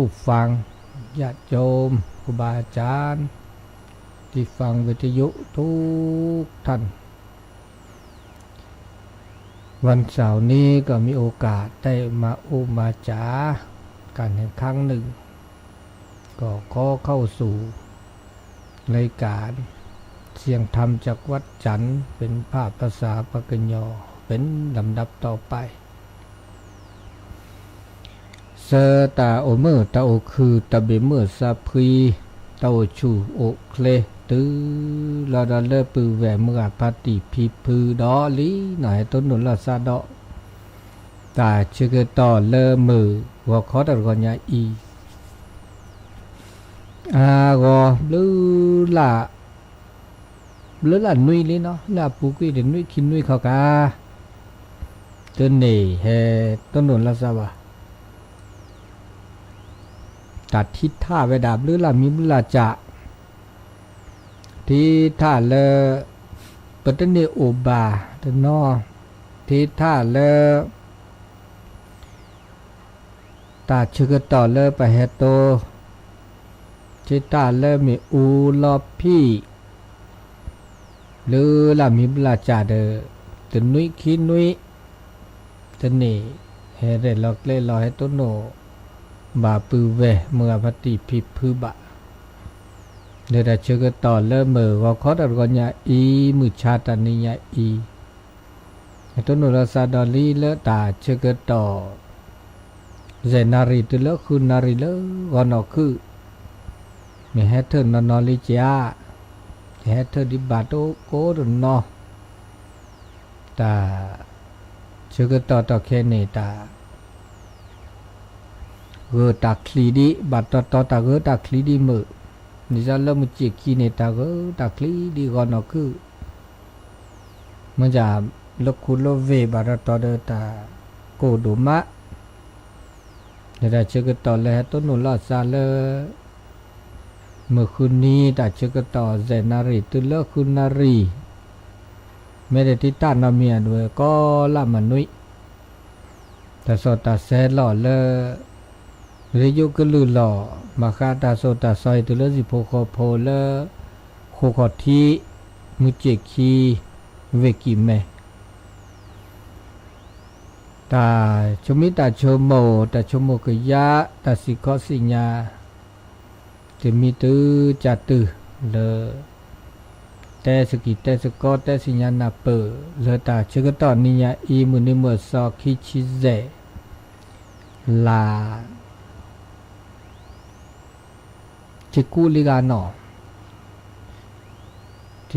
ผู้ฟัง ญาติโยม ครูบาอาจารย์ ที่ฟังวิทยุทุกท่าน วันเสาร์นี้ก็มีโอกาสได้มาอู้มาจากันอีกครั้งหนึ่ง ก็ขอเข้าสู่รายการเสียงธรรมจากวัดจันทร์ เป็นภาพภาษาปากกยอ เป็นลำดับต่อไป ဆၢတၢ်အိၣ်မုာ်တၢ်အိၣ်ခုၣ် တၢ်ဘ့ၣ်မုၢ်အသးဖှံ တၢ်အိၣ်ဆူၣ်အိၣ်ချ့ တုၤလီၤဒီးလၢပုၢ်ဝဲၢ်မုၢ်ဂၤဖါတံၢ်ဖံဖုဒီးလံနီၤ ဟဲတိၢ်နီၣ်လီၤသးဒီး တၢ်ဆၢကတီၢ်လၢမုၢ်ဂီၤခီတၢ်တဂီၤညါအံၤ အဂီၤဘျုးလၢ် ဘျုးလၢ်နွံလံနီၤ လၢအပူၤကွံာ်တနွံခံနွံခီကါ တန့ၢ်ဟဲတိၢ်နီၣ်လီၤသးဘၣ် တၢ်ထံထၣ်ဝဲဒၣ်ဘျုးလၢ်မံဘျုးလၢ်စၢ် ထံထၣ်လၢ ပတန့ၢ်အိၣ်ဘၣ်တနီၤ ထံထၣ်လၢ တၢ်ဆၢကတီၢ်လၢပဟဲတိၢ် ထံထၣ်လၢမ့ၣ်အူလီၤဖံး ဘျုးလၢ်မံဘျုးလၢ်စၢ်ဒီး တနွံခံနွံ တန့ၢ် ဟဲရဲၣ်လီၤကျဲလီၤ ဟဲတိၢ်နီၣ်ဘၣ်ပုၢ်ဝဲၢ်မုၢ်ဂၤဖါတံၢ်ဖံဖုဘၣ် လၢတၢ်ဆၢကတီၢ်လၢမုၢ်ဂီၤခီတၢ်တဂီၤညါအံၤ မုၢ်ဆါတနံၤညါအံၤ ဟဲတိၢ်နီၣ်လီၤသးဒီးလံလၢတၢ်ဆၢကတီၢ် ယဲၢ်နၣ်ရံၣ်တုၤလၢဃုနၣ်ရံၣ်လၢဂီၤနီၢ်ခုၣ် မ့ၢ်ဟဲထၢၣ်နီၢ်နီၢ်လံကဧါ ဟဲထၢၣ်ဒံးဘၣ်တအိၣ်ကိးတနီၤ တၢ်ဆၢကတီၢ်တီၢ်ခဲန့ၣ် တၢ်ဂၢၢ်တၢ်ချံဒံး ဘၣ်တီတီတၢ်ဂၢၢ်တၢ်ချံဒံးမုာ် ဒ်သိးလၢမုၢ်စ့ၢ်ခံန့ၣ် တၢ်ဂၢၢ်တၢ်ချံဒံးဂီၤနီၢ်ခုၣ် မ့ၢ်ဒ်လၢခူလၢဝ့ၢ်ဘၣ်တီတီဒီးတၢ်ကိၢ်ဒိၣ်မး ဒီးတၢ်ဆၢကတီၢ်လၢဟဲတိၢ်နီၣ်လီၤသးလၢ မုၢ်ဃုနံၤ တၢ်ဆၢကတီၢ်ယဲၢ်နၣ်ရံၣ်တုၤလၢဃုနၣ်ရံၣ် မ့ၢ်ဒၣ်ထံတၢ်နီတမံၤအဒိး ကီလၢ်မနွံ တၢ်စီၣ်တၢ်ဆဲးလီၤလၢ ရ့ယိကလုၢ်လီၤ ဘၣ်ဃးတၢ်စိၣ်တၢ်စီအံၤတုၤလၢဟံၣ်ဖိဃီဖိလၢ ဃိးခီၣ်ထံး မုၢ်စ့ၢ်ခံ ဝ့ၢ်ကံၢ်မဲ တၢ်ဆိမိၣ်တၢ်ဆိကမိၣ် တၢ်ဆိကမိၣ်ကယၢ တၢ်စံးခီၣ်စံးညါ တမံၤတုၤကၢ်တုၤလၢ တဲစကံၢ်တဲစကီ တဲစံၣ်ညါနၢ်ပၢၢ် လၢတၢ်ဆၢကတီၢ်နံၤညါအံၤ မုၢ်နံၤမုၢ်အသီခံဆံယဲၢ် လါ ထံကူၣ်လံဂၤနီၤ ထံ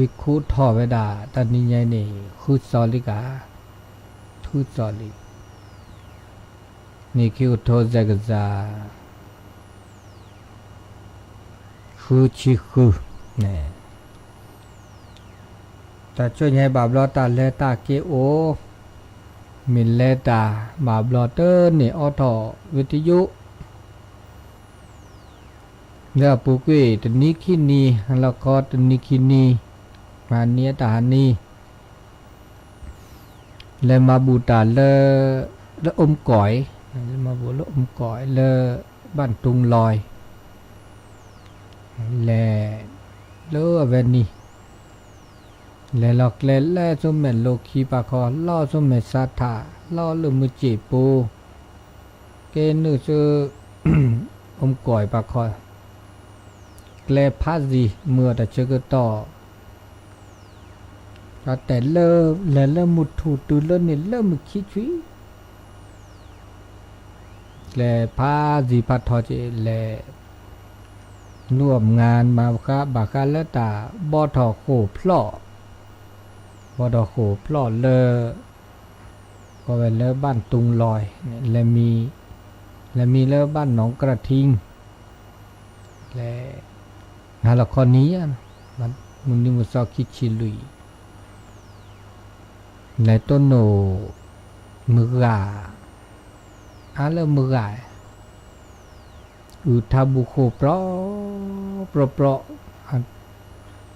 ကူၣ်ထီၣ်ဝဲဒၣ် တနံၤညါအံၤန့ၣ် ဃုသီလံဂၤ ဃုသီလံ နံၣ်ခံကထိယဲၢ်ကယၤ ဃုဆံဃု တၢ်ဆိၣ်ညါဘၣ်ဘျီတၢ်လဲၤတၢ်က့ၤအိၣ် မ့ၢ်လဲၤတၢ်ဘၣ်ဘျီတန့ၢ်အိးထီၣ်ဝံသယု လၢအပူၤကွံာ်တနံၤခံနံၤ ဟါလီၤခီတနံၤခံနံၤ မၤနံၤအတၢ်ဟါနံၤ လဲၤမၤဘူၣ်တၢ်လၢ လၢအိမ်ကွၢ် လဲၤမၤဘူၣ်လၢအိမ်ကွၢ် လၢ บ้านตุงลอย လဲၤ လၢအဝဲနံၤ လဲၤလီၤကျဲလဲၤဆူမဲာ်လိၤခံပာ်ခီ လီၤဆူမဲာ်ဆါထး လီၤလၢမုၢ်စ့ၢ်ပူၤ က့ၤနုာ်ဆူ အိမ်ကွၢ်ပာ်ခီ ကျဲဖးယံၤ မုၢ်အတၢ်ဆၢကတီၢ် တဲလၢ လဲၤလၢမုၢ်ထူၣ်တုၤလၢန့ၣ်လၢမုၢ်ခံဆွံ ကျဲဖးယံၤဖးထီက့ၤ လဲၤ နူအီၣ်မုၢ်နၤ မၤဘၣ်ဃးလၢတၢ်ဘီထီၣ်ဃိၣ်ဖျီၣ် ဘီထီၣ်ဃိၣ်ဖျီၣ်လၢ ကိးဝဲလၢ บ้านตุงลอย န့ၣ် လဲၤမံ လဲၤမံလၢ บ้านหนองกระทิง လဲၤ ဟါလီၤခီနံၤ မုၢ်နံၤမုၢ်သီခံဆံလွံၢ် လဲၤတိၢ်နီၣ် မုၢ်ဂၤ အါလၢမုၢ်ဂၤ အုၣ်ထါဘူၣ်ဃိၣ်ပြီ ပြီပြီ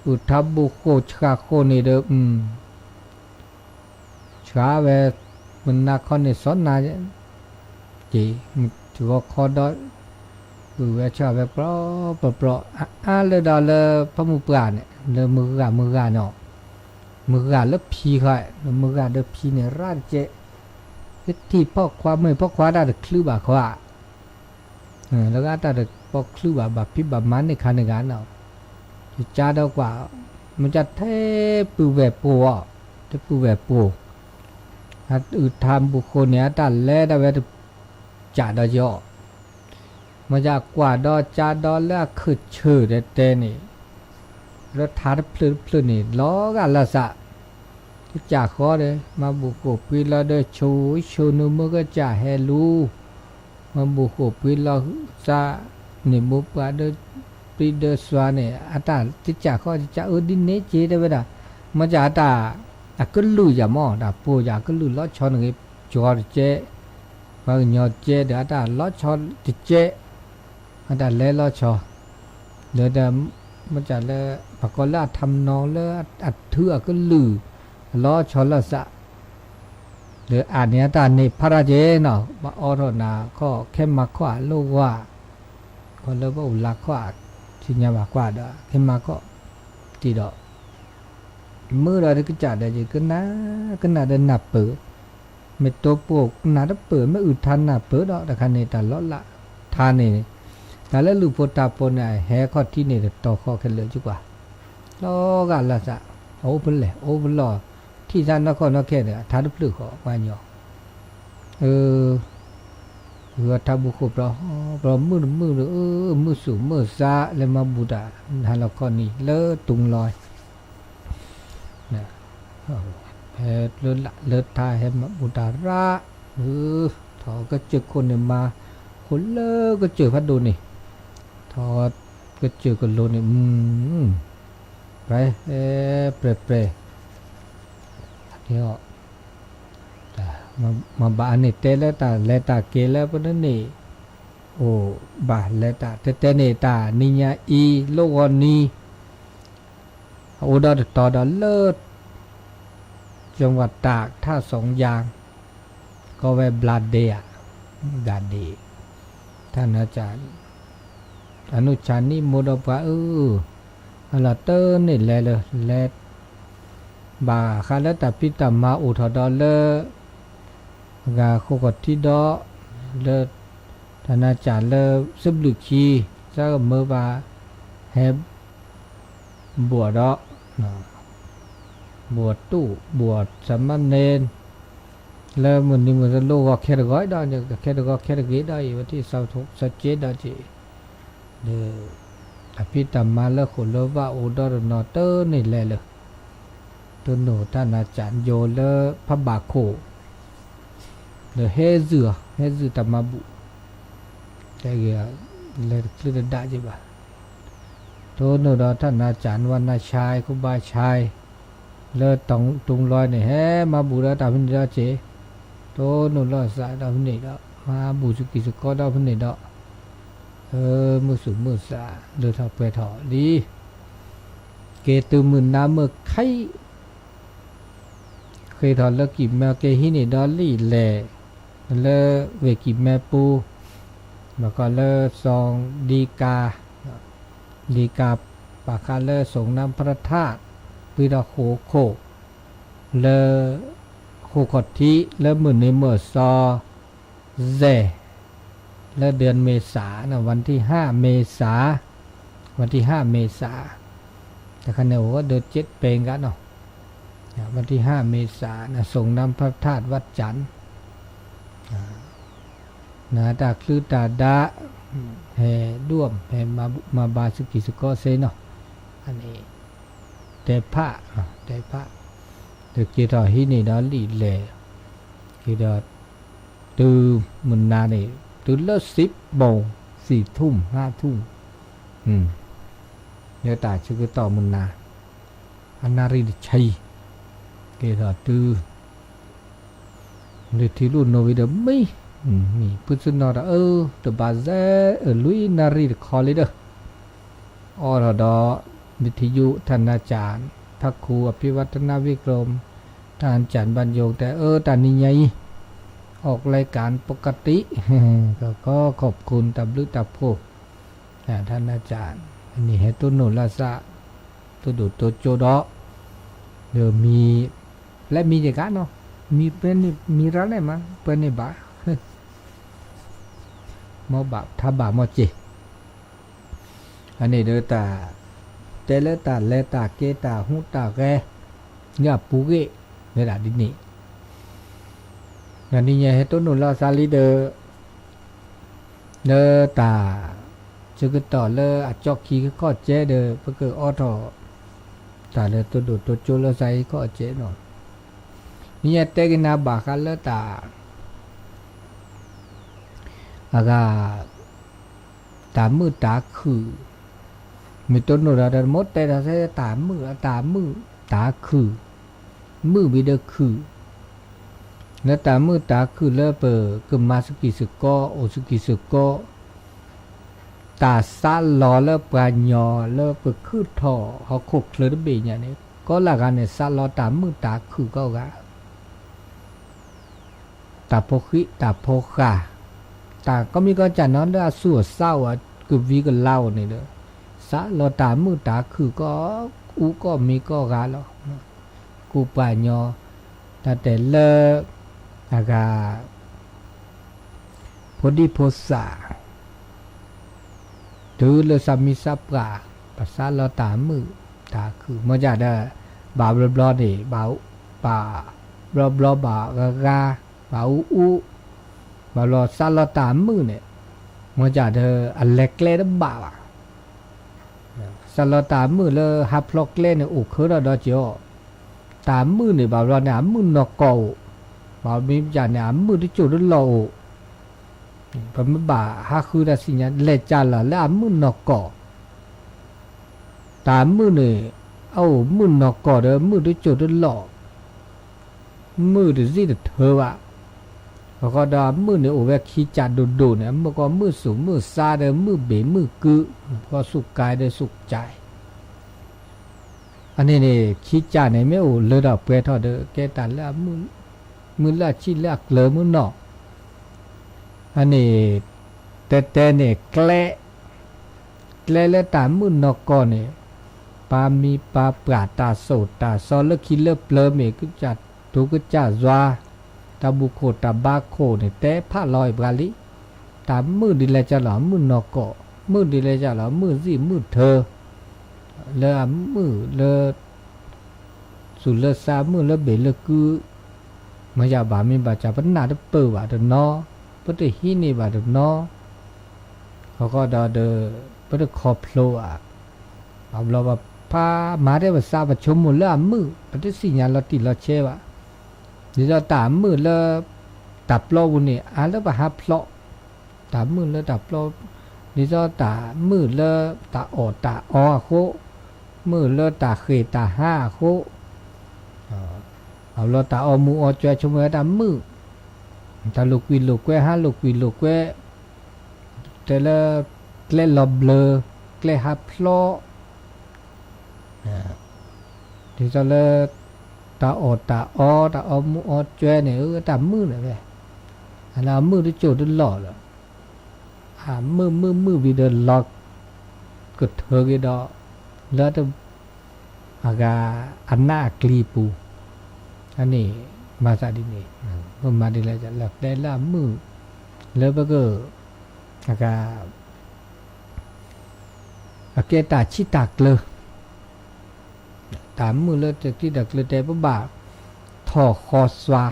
အုၣ်ထါဘူၣ်ဃိၣ်ဆှၣ်ဃိၣ်န့ၣ်ဒီး ဆှၣ်ဝဲ မုၢ်နၤခီန့ၣ်စီနၤ က့ၤ ဂီၤခီဒီး ပုၢ်ဝဲၢ်ဆၣ်ဝဲပြီပြီပြီ, အါအါလၢဒီးလၢဖၣ်မုၢ်ပှၢ်န့ၣ် လၢမုၢ်ဂၤမုၢ်ဂၤနီၤ, မုၢ်ဂၤလၢဖံခီ, လၢမုၢ်ဂၤဒီးဖံန့ၣ် ရၣ်တကဲး, ကထံၣ်ဖီၣ်ခွါ မ့ၢ်ဖီၣ်ခွါတၢ်တချုးဘၣ်ခွါ လၢဂၤတၢ်တပိာ်ချုးဘၣ် ဘၣ်ဖံးဘၣ်မၤန့ၢ်ခါန့ၣ်ဂၤနီၤ, ယကါဒီးကွၢ်, မ့ၢ်ကါထဲပုၢ်ဝဲၢ်ပိာ်အီၤ, ထဲပုၢ်ဝဲၢ်ပိာ်, အုၣ်ထါဘူၣ်ဃိန့ၣ် အတၢ်လဲၤဒၣ်ဝဲတကးဒီးယီၤ, မ့ၢ်ကါကွၢ်ဒီးကါဒီးလၢအခၢၣ်ဆၢၣ်တဲတဲန့ၣ် လၢထါတဖျၢၣ်တဖျၢၣ်န့ၣ် လီၤဂာ်လၢစး, တကးဃီဒီး မၤဘူၣ်ဃိၣ်ပှ့ၤလီၤဒီး ဆိဆိနုၤမ့ၢ်ကစၢ်ဟဲလူၤ, မၤဘူၣ်ဃိၣ်ပှ့ၤလီၤစး, န့ၣ်မိၢ်ပှၢ်ဒီး ပျံၤဒီးစွါန့ၣ် အတၢ်တကးဃီ တကးအၢဒ်န့ၣ်က့ၤတဲဝဲဒၣ်, မ့ၢ်ကါအတၢ် အကလုၢ်ယၤမ့ၢ် တၢ်ပိာ်ယၤအကလုၢ်လီၤဆီန့ၣ်ဂ့ၤ, ကၠီတကဲး, ပှၤကညီကဲးဒီးအတၢ်လီၤဆီတကဲး, အတၢ်လဲၤလီၤဆီ လၢ မ့ၢ်ကါလၢ ပှၤကိးလၢအထးမနီၤလၢအထုအကလုၢ် အလီၤဆီလီၤစး, လၢအန့ၣ်အတၢ်န့ၣ်ဖးရၣ်က့ၤနီၤ ဘၣ်အိးထီၣ်နၤခီၣ် ခဲမၤခီၣ်အလိၣ်ဝါ, ခီၣ်လၢဘၣ်အိၣ်လၤခီၣ် သ့ၣ်ညါဘၣ်ကွၢ်ဒီး ခဲမၤခီၣ် တံၢ်ဒီး မုၢ်ဒီးတကစၢ်ဒီး ယကနၣ် ကနၣ်ဒီးနၢ်ပၢၢ်, မ့ၢ်တိပိာ်နၢ်တပၢၢ် မ့ၢ်အုၣ်ထါနၢ်ပၢၢ်ဒီး တခါန့ၣ် တၢ်လီၤလးထါန့ၣ်, တၢ်လၢလူၢ်ဖိတၢ်ဖိန့ၣ် ဟဲခီၣ်ထံးန့ၣ် တတီၤဃီခဲလၢာ်ကကွၢ်, လီၤဂာ်လၢစး, အအိၣ်ဖဲလဲၣ် အိၣ်ဖဲလဲၣ်, ထံၣ်သးနီၢ်ခီၣ်နီၢ်ခဲဒီး အထါတဖျၢၣ်ဃီပှၤညီ, အ ဂီၤထါဘူၣ်ဃိၣ်ပြီ ပြီမုၢ်တမုၢ်ဒီး မုၢ်ဆူၣ်မုၢ်ဆါ လဲၤမၤဘူၣ်တၢ် နဟါလီၤခီနံၤ လၢတူၢ်လီၤ ဟဲလၢထါဟဲမၤဘူၣ်တၢ်ရၣ်, ထီၣ်ကစၢၢ်ခိၣ်န့ၣ်မၤ ဃိးလၢကစၢၢ်ဖးဒိၣ်န့ၣ်, ထီၣ်ကစၢၢ်ကလိၤန့ၣ်, ပြဲ ပြဲ ပြဲ မၤဘၣ်အန့ၣ်တဲလၢတၢ်လဲၤတၢ်က့ၤလၢပနန့ၣ်, အိၣ်ဘၣ်လဲၤတၢ်တဲတဲန့ၣ် တၢ်နံၤညါအံၤ လိၣ်ဂီၤနံၤ အအိၣ်ဒီးတတီၤဒီးလၢ จังหวัดตาก ท่าสองยาง ကိးဝဲဘျါဒ့ဧါ, ဘျါဒ့, ထၣ်နၤစၢ် အနုၢ်ဆါနံၣ်မိၢ်ဒီးပှၤအၢ, အလီၤတၢ်န့ၣ်လဲၤလၢ လဲၤ ဘၣ်ဃးလၢတၢ်ဖံးတၢ်မၤအိၣ်ထီၣ်ဒီးလၢ အဂၤဃိးခီၣ်ထံးဒီး လၢ ထၣ်နၤစၢ်လၢ စဘျုးခံ စးကမၢဘၣ် ဟဲ ဘှီးဒီး ဘှီးတူၢ် ဘှီးစမၢန့ၣ် လၢမုၢ်နံၤမုၢ်သလိဂီၤခဲတဂီၤဒီး ခဲတဂီၤခဲတဂ့ၤဒီးအံၤ ဝဲထံၣ်စီၤကၠ့ဒီးက့ၤ ဒီး တၢ်ဖံးတၢ်မၤလၢဃိာ်လၢဝၣ်အိၣ်ဒီးတနီၤတၢ်န့ၣ်လဲၤလၢ တနိၣ်တၢ်နၤစၢ်ယိၤလၢဖးဘၣ်ခိၣ် လၢဟဲဇုာ်အီၤ ဟဲဇုာ်တၢ်မၤဘူၣ် တဲဂ့ၤ လဲၤတချုးတဒၣ်က့ၤဘၣ် တနိၣ်ဒီးတၢ်နၤစၢ်နဝၤနၤဆါ ခိၣ်ဘါဆါ လၢတူၢ်လီၤန့ၣ် ဟဲမၤဘူၣ်ဒီးတၢ်ဖဲန့ၣ်ဒီးက့ၤ တနိၣ်လီၤစးဒီးဖဲန့ၣ်ဒီး မၤဘူၣ်စကံးစကီဒီးဖဲန့ၣ်ဒီး မုၢ်ဆူၣ်မုၢ်ဆါ လၢထီၣ်ပှဲၤထီၣ်လံ က့ၤတုၤမုၢ်နၤမုၢ်ခါအံၤ ဃ့ထီၣ်လၢကံၢ်မဲက့ၤဟံးန့ၢ်ဒီးလံာ်လဲၢ် လၢဝ့ၢ်ကံၢ်မဲပူၤ ဘၣ်ကီးလၢစီၤဒံကၤ ဒံကၤ ဘၣ်ဃးလၢ ส่งน้ำพระธาตุ ပှ့ၤထီၣ်ဃိာ်ခိၣ် လၢ ဃိာ်ခီၣ်ထံး လၢမုၢ်နံၤမုၢ်စီၤ แจ่ လၢ เดือนเมษา นะ วันที่ห้า เมษา วันที่ห้า เมษา တခါန့ၣ်အိၣ်ဒီး เจ็ด ပၢၤကးနီၤ วันที่ห้า เมษา นะ ส่งน้ำพระธาตุ วัดจันทร์ နတၢ်ချုးတၢ်ဒါ ဟဲဒိၣ် ဟဲမၤဘၣ်စကံးစကီးစ့ၢ်နီၤ အန့ၣ် တဲဖး တဲဖး ဒီးက့ၤထီၣ်ဟံးန့ၢ်ဒီးလံာ်လဲၢ် က့ၤဒီး တုၤမုၢ်နၤန့ၣ် တုၤလၢ สิบโมง สี่ทุ่ม ห้าทุ่ม လၢတၢ်ဆၢကတီၢ်မုၢ်နၤ အနၣ်ရံၣ်တဆံ က့ၤထီၣ်တုၤ လၢထံလူၢ်နိဝံၤဒီးမံ မံ ဖုစနီၤဒီးအၢ တဘၣ်စဲ အၢ လွံၢ်နၣ်ရံၣ်တခီလံဒီး အိးထီၣ်ဒီး วิทยุท่านอาจารย์พระครูอภิวัฒนวิกรม ท่านอาจารย์บรรยง တဲ เออ တၢ်နံၤညါအံၤ ออกรายการปกติ ก็ขอขอบคุณ တၢ်ဘျုးတၢ်ဖှိၣ် တၢ်နၢ်စၢ်, န့ၣ်ဟဲတိၢ်နီၣ်လၢသး, တိၢ်ဒိၣ်တိၢ်ကၠိဒီး, ဒီးမံၤ, ပျဲမံၤယကါနီၤ, မံၤပှဲၤန့ၣ် မံၤရၣ်လဲၣ်မး ပှဲၤန့ၣ်ဘၣ်, မ်ဘၣ်ထါဘၣ်မ့ၢ်စ့ၢ်, အန့ၣ်ဒီးတၢ်, တဲလၢတၢ်လဲၤတၢ်က့ၤတၢ်ဟူးတၢ်ဂဲၤ, လၢအပူၤဂ့ၢ်, ဝဲဒၣ်ဒ်န့ၣ် နနံၤညါဟဲတိၢ်နီၣ်လၢသးလံဒီး, လၢတၢ်, ဆၢကတီၢ်လၢအကၠီခံခီၣ်ကဲဒီး ပကအိးထီၣ်, တၢ်လၢတိၢ်ဒိၣ်တိၢ်ကၠိလၢသးအံၤခီၣ်ကဲနီၤ, နံၤညါတဲက့ၤနၤဘၣ်ဃးလၢတၢ်, အဂၤ တၢ်မုာ်တၢ်ခုၣ်, မ့ၢ်တိၢ်နီၣ်ဒီး တမ့ၢ်တဲတၢ်ဆၢတၢ်မုာ်တၢ်မုာ်တၢ်ခုၣ်, မုာ်ဘၣ်ဒီးခုၣ်, လၢတၢ်မုာ်တၢ်ခုၣ်လၢပကမၤစကံးစကီး အိၣ်စကံးစကီး, တၢ်စးလီၤလၢပှၤကညီလၢပခုၣ်ထီၣ်ဟီၣ်ခိၣ်ချၢတဘ့ၣ်ညါန့ၣ် ကိးလၢဂၤန့ၣ် စးလီၤတၢ်မုာ်တၢ်ခုၣ်ကိးဂၤ တၢ်ဖိဃံတၢ်ဖိဃၢ်, တၢ်ကိးမံၤကိးကၢ်နီၤ လၢအဆူၣ်အစါအိၣ် အကဝံၤကလၤအိၣ်န့ၣ်ဒီး, စးလီၤတၢ်မုာ်တၢ်ခုၣ်ကိးအူကိးမံၤကိးဂၤလီၤ. ကူပှၤကညီ, တၢ်တဲလၢ, အဂၤ ဖိဒံဖိသၣ် တုၤလၢသးမံသးပှၢ်, ပစးလီၤတၢ်မုာ်တၢ်ခုၣ် မ့ၢ်ဒ်ဒီး, ဘၣ်ဘျီဘျီန့ၣ်, ဘၣ်ဘျီဘျီဘၣ်ဂၤဂၤ, ဘၣ်အူအူ, ဘၣ်ဘျီစးလီၤတၢ်မုာ်န့ၣ်, မ့ၢ်ဒ်ဒီး အလဲၤကျဲတဘၣ်ဘၣ်. စးလီၤတၢ်မုာ်လၢဟးဖျိးကျဲန့ၣ်အိၣ်ခၢဒီးဒီးက့ၤအီၤ, တၢ်မုာ်န့ၣ်ဘၣ်ဘျီန့ၣ် အမုာ်နီၢ်ကီၢ်အိၣ်, ဘၣ်မ့ၢ်ဒ်န့ၣ် အမုာ်တစိၢ်တလီၢ်အိၣ် ပမ့ၢ်ဘၣ်ဟးဃုတၢ်သ့ၣ်ညါ လဲၤကၢ်လီၤလၢအမုာ်နီၢ်ကီၢ်, တၢ်မုာ်န့ၣ်, အအိၣ်မုာ်နီၢ်ကီၢ်ဒီးမုာ်တစိၢ်တလီၢ်, မုာ်တစံၣ်တထၢဘၣ်, အဃိဒီးအမုာ်န့ၣ်အိၣ်ဝဲခံကၢ်ဒိၣ်ဒိၣ်န့ၣ် အမုာ်ကီးမုာ်သူၣ်မုာ်သးဒီးမုာ်ဘ့ၣ်မုာ်ကု, ကီးဆူၣ်ကါဒီးဆူၣ်ကါ အန့ၣ်န့ၣ် ခံကၢ်န့ၣ် မ့ၢ်အိၣ်လၢထီၣ်ပှဲၤထီၣ်ဒီး ကဲတၢ်လၢအမုာ်, မုာ်လၢအဆံၣ်လၢအကျၢၤမုၢ်နီၢ်, အန့ၣ်, တဲတဲန့ၣ်ကျဲ, ကျဲလၢတၢ်မုာ်နီၢ်ကီၢ်န့ၣ်, ပာ်မံၤပာ်ပှၢ်တၢ်စိၣ်တၢ်စီလၢခံလၢပျၢၤမ့ၢ်ကစၢ်ထူကစၢ်ယွၤ, တၢ်ဘူၣ်ခိၣ်တၢ်ဘါခိၣ်န့ၣ် တဲဖးလီၤအံၤပှၤလံ, တၢ်မုာ်ဒ်လဲၣ်ကၢ်လီၤ မုာ်နီၢ်ကီၢ်, မုာ်ဒ်လဲၣ်ကၢ်လီၤ မုာ်စံၣ်မုာ်ထၢ, လၢအမုာ်လၢ သူၣ်လၢသးမုာ်လၢဘ့ၣ်လၢကု, မ့ၢ်ယၤဘၣ်မ့ၢ်ဘၣ်စၢ် ပနၢ်တပၢၢ်ဘၣ်တနီၤ, ပတဟံးန့ၢ်ဘၣ်တနီၤ, အဃိဒီး ပတခီဖျိဘၣ်, ဘၣ်ဘျီဘၣ်ဖးမၤတဲပသးပဆိကမိၣ်လၢအမုာ် ပတသ့ၣ်ညါလီၤတံၢ်လီၤဆဲးဘၣ်, ဒ်သိးတၢ်မုာ်လၢ တၢ်ပျီပူၤန့ၣ် အါလၢပဟးဖျိး တၢ်မုာ်လၢတၢ်ပျီ, ဒ်သိးတၢ်မုာ်လၢတၢ်အီၣ်တၢ်အီအဃိ, မုာ်လၢတၢ်ဃ့ၢ်တၢ်ဟါအဃိ, အဘျီတၢ်အီမူၤအီကၠွဲဆိကမိၣ်ဝဲတၢ်မုာ်, တၢ်လိာ်ကွံာ်လိာ်ကွဲ ဟါလိာ်ကွံာ်လိာ်ကွဲ, တဲလၢ ကျဲလီၤဘျၢ, ကျဲဟးဖျိး ဒ်သိးလၢ တၢ်အီၣ်တၢ်အီ တၢ်အီမူၤအီကၠွဲန့ၣ် အတၢ်မုာ်န့ၣ်ဝဲ, အမုာ်တစိၢ်တလီၢ်လီၤ, အမုာ်မုာ်မုာ်ဝံၤဒီးလီၤ ကထၢက့ၤဒီး လၢ အဂၤ အနးအကျံၤအပူၤ, အန့ၣ် မၤသးဒ်န့ၣ်, ပမၤဒ်လဲၣ် လၢကျဲလၢအမုာ်, လၢပက အဂၤ အကဲတၢ်ဆံၣ်တၢ်ကျၢၤ, တၢ်မုာ်လၢတၢ်ဆံၣ်တၢ်ကျၢၤတဲ ပဘၣ်ထီၣ်ဃီသွါ,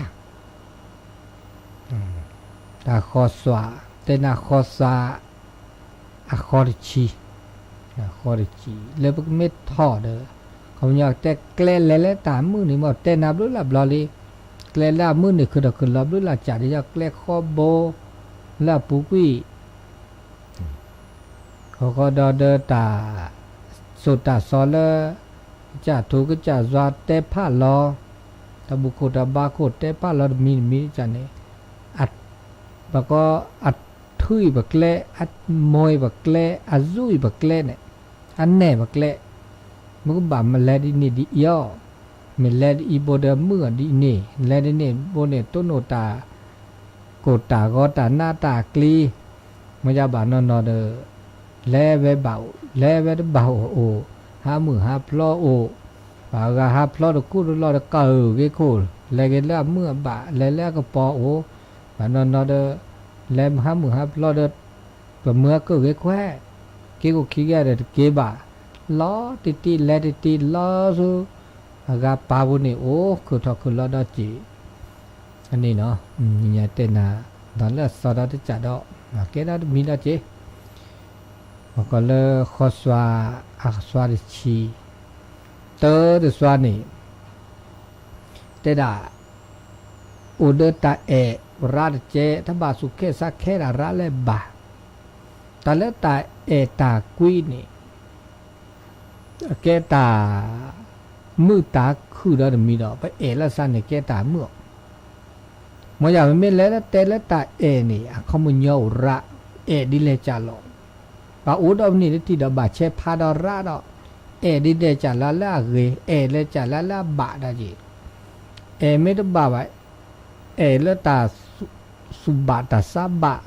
တၢ်ဃီသွါ, တဲနၤဃီသွါ အဃီတဆံ, ဃီတဆံ လၢပကမ့ၢ်ထီၣ်ဒီး ခီပညီတဲကျဲလဲၤလၢတၢ်မုာ်န့ၣ် မ့ၢ်တဲနၤဘျုးလၢဘျီလံ, ကျဲလၢအမုာ်န့ၣ် ခုၣ်ဒီးခုၣ်လီၤဘျုးလၢကၢ်ဒ်ယီၤ ကျဲဃီဘိ လၢအပူၤကွံာ် ဃီဃီဒီးဒီးတၢ် စိာ်တၢ်စီလၢ ကစၢ်ထူကစၢ်ယွၤတဲဖးလီၤ, တၢ်ဘူၣ်ခိၣ်တၢ်ဘါခိၣ်တဲဖးလီၤတမံၤတမံၤန့ၣ်, ဘၣ်ကီ အထုးအံၤပကျဲ, အမိၢ်အံၤပကျဲ, အစူၢ်အံၤပကျဲန့ၣ်, အနဲၣ်ပကျဲ, မ့ၢ်ကဘၣ်မၤလဲၤဒ်န့ၣ်ဒ်အံၤအီၤ, မ့ၢ်လဲၤဒ်အံၤဘိဒီးမုာ်အီၤဒ်န့ၣ်, လဲၤဒ်န့ၣ်ဘိန့ၣ် တိၢ်နီၣ်တၢ် ကိၢ်တၢ်ဂီၤတၢ်နးတၢ်ကျံၤ, မ့ၢ်ယါဘၣ်နီၢ်နီၢ်ဒီး လဲၤဝဲဘၣ်အိၣ် လဲၤဝဲတဘၣ်အိၣ်အိၣ်, ဟးမုၢ်ဟးဖျီအိၣ်, ဘၣ်ဂၤဟးဖျီတကူတလီၢ်တကၢၢ်ဂ့ၤခိၣ်, လဲၤက့ၤလၢအမုၢ်အဘၣ် လဲၤလၢအကပီၤအိၣ်, ဘၣ်နီၢ်နီၢ်ဒီး လဲၤဟးမုၢ်ဟးဖျီဒီး ပမုၢ်အကၢၢ်ဂ့ၤခွဲး, က့ၤကိၣ်ခံက့ၤဒီးတက့ၤဘၣ်, လီၤတံၢ်တံၢ်လဲၤတံၢ်တံၢ်လီၤဆူ အဂၤပာ်ပူၤန့ၣ်အိၣ် ခုၣ်ထီၣ်ခုၣ်လီၤဒီးစ့ၢ် အန့ၣ်နီၤ, ညါတဲနၤ ဒီးလၢအသီဒီးတစးဒီး ကဲဒီးတမံၤဒီးစ့ၢ်, ပကီးလၢဃီစွါ အကစွါတဆံ တၢတစွါန့ၣ် တဲဒၣ် အိၣ်ဒီးတၢ်အဲၣ်ရးတကဲ တဘၣ်သူၣ်ခဲသးခဲဒၣ်ရးလဲၣ်ဘၣ်, တၢ်လၢတၢ်အဲၣ်တၢ်ကွံန့ၣ် အကဲတၢ် မုာ်တၢ်ခုၣ်ဒီးတမံၤဒီး ပအဲၣ်လၢသးန့ၣ်ကဲတၢ်မုာ်အီၤ, မ်ယမ့မ့ၢ်လဲၤလၢတဲလၢတၢ်အဲၣ်န့ၣ် အခီပညီအိၣ်ရး, အဲၣ်ဒ်လဲၣ်ကၢ်လီၤ, ပှၤအိၣ်ဒီးပန့ၣ်တထံၣ်ဒီးဘၣ်ဆဲးဖးဒီးရးဒီး, အဲၣ်ဒ်လဲၣ်ကၢ်လၢလၢအဂ့ၤ, အဲၣ်လဲၣ်ကၢ်လၢလၢအဘၣ်ဒီးက့ၤ, အဲၣ်မ့ၢ်တဘၣ်ဘၣ်, အဲၣ်လၢတၢ် သူၣ်ဘၣ်တၢ်သးဘၣ်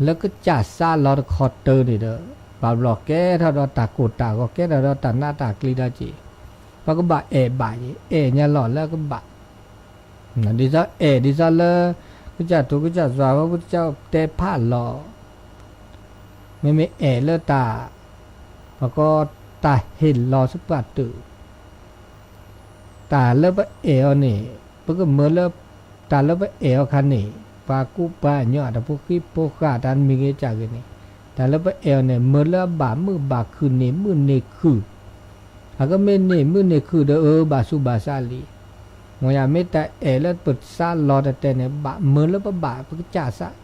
လၢကစၢ်သးလီၤတခီတၢၢ်န့ၣ်ဒီး ဘၣ်ဘျီကဲထီၣ်ဒီးတၢ်ကိၢ်တၢ်ဂီၤ ကဲထီၣ်ဒီးတၢ်နးတၢ်ကျံၤဒီးက့ၤ, ပကဘၣ်အဲၣ်ဘၣ်ယဲ အဲၣ်ညါလီၤလၢကဘၣ်, ဒ်သိးအဲၣ်ဒ်သိးလၢ ကစၢ်ထူးကစၢ်စွါ ပကစၢ်တဲဖးလီၤ, မ့မ့ၢ်အဲၣ်လၢတၢ် ပကီးတၢ်ဟ့ၣ်လီၤသပှၢ်တၢၢ် တၢ်လၢပအဲၣ်အီၤန့ၣ် ပကမၢလၢ တၢ်လၢပအဲၣ်အီၤခါန့ၣ် ပှၤကူပှၤကညီ တၢ်ဖိဃံဖိဃာ် တၢ်တမံၤဂ့ၤကၢ်ဂ့ၤန့ၣ် တၢ်လၢပအဲၣ်အီၤန့ၣ် မၢလၢအဘၣ်မုာ်ဘၣ်ခုၣ်န့ၢ်မုာ်န့ၢ်ခုၣ်, အကမ့ၢ်န့ၢ်မုာ်န့ၢ်ခုၣ်ဒီး အၢ ဘၣ်သူၣ်ဘၣ်သးလံ, မ်ယမ့ၢ်တၢ်အဲၣ်လၢပသးလီၤတတဲာ်န့ၣ် ဘၣ်မၢလၢပဘၣ်ပကစၢ်သး,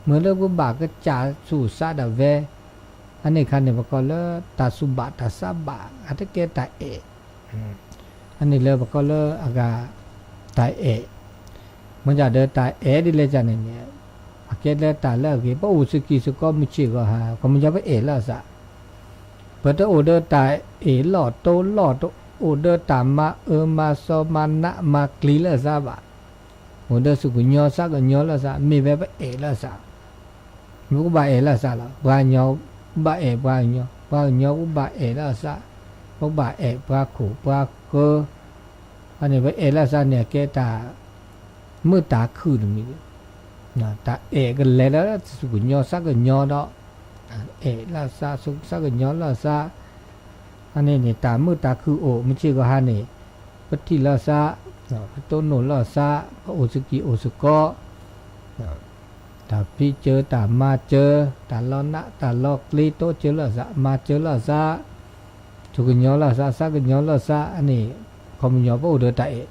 မၢလၢပဘၣ်ကစၢ်သူၣ်သးဒၣ်ဝဲ, အန့ၣ်ခါန့ၣ် ပကီးလၢတၢ်သူၣ်ဘၣ်တၢ်သးဘၣ် အတကဲတၢ်အဲၣ် အန့ၣ်လၢပကီးလၢအဂၤ တၢ်အဲၣ်, မ့ၢ်ဒၣ်ဒီးတၢ်အဲၣ်ဒ်လဲၣ်ကၢ်န့ၣ်န့ၣ် အကဲလၢတၢ်လၢအဂ့ၤ ပအိၣ်စကံၤစကီးမုၢ်ဆ့ၣ်ဂီၤဟါ ခီပညီပအဲၣ်လၢအသး, ပတအိၣ်ဒီးတၢ်အ့ၣ်လီၢ်တိလီၢ် တအိၣ်ဒီးတၢ်မၤအၢမၤသီမၤနးမၤကျံၤလၢအသးဘၣ်, အိၣ်ဒီးသူၣ်ကညီၤသးကညီၤလၢအသး မ့ၢ်ဝဲပအဲၣ်လၢအသး ပကဘၣ်အဲၣ်လၢအသးလီၤ. ပှၤကညီဘၣ်အဲၣ်ပှၤကညီ, ပှၤကညီကဘၣ်အဲၣ်လၢအသး, ပဘၣ်အဲၣ်ပှၤခိၣ်ပှၤဃၢၤ, အန့ၣ်ပအဲၣ်လၢအသးန့ၣ် အကဲတၢ်မုာ်တၢ်ခုၣ်တမံၤ, တၢ်အဲၣ်ကလဲၤလၢသူၣ်ကညီၤသးကညီၤဒီး, အဲၣ်လၢအသး သူၣ်သးကညီၤလၢအသး, အန့ၣ်န့ၣ် တၢ်မုာ်တၢ်ခုၣ်အိၣ် မုၢ်ဆ့ၣ်ဂီၤဟါန့ၣ်, ပထံၣ်လၢအသး, ပတိၢ်နီၣ်လၢအသး, ပအိၣ်စကံၤအိၣ်စကီး တၢ်ဖံးစၢၤတၢ်မၤစၢၤ, တၢ်လီနးတၢ်လီကျ့ တိစၢၤလၢအသး မၤစၢၤလၢအသး, သူၣ်ကညီၤလၢအသး သးကညီၤလၢအသး အန့ၣ် ခီပညီပအိၣ်ဒီးတၢ်အဲၣ်,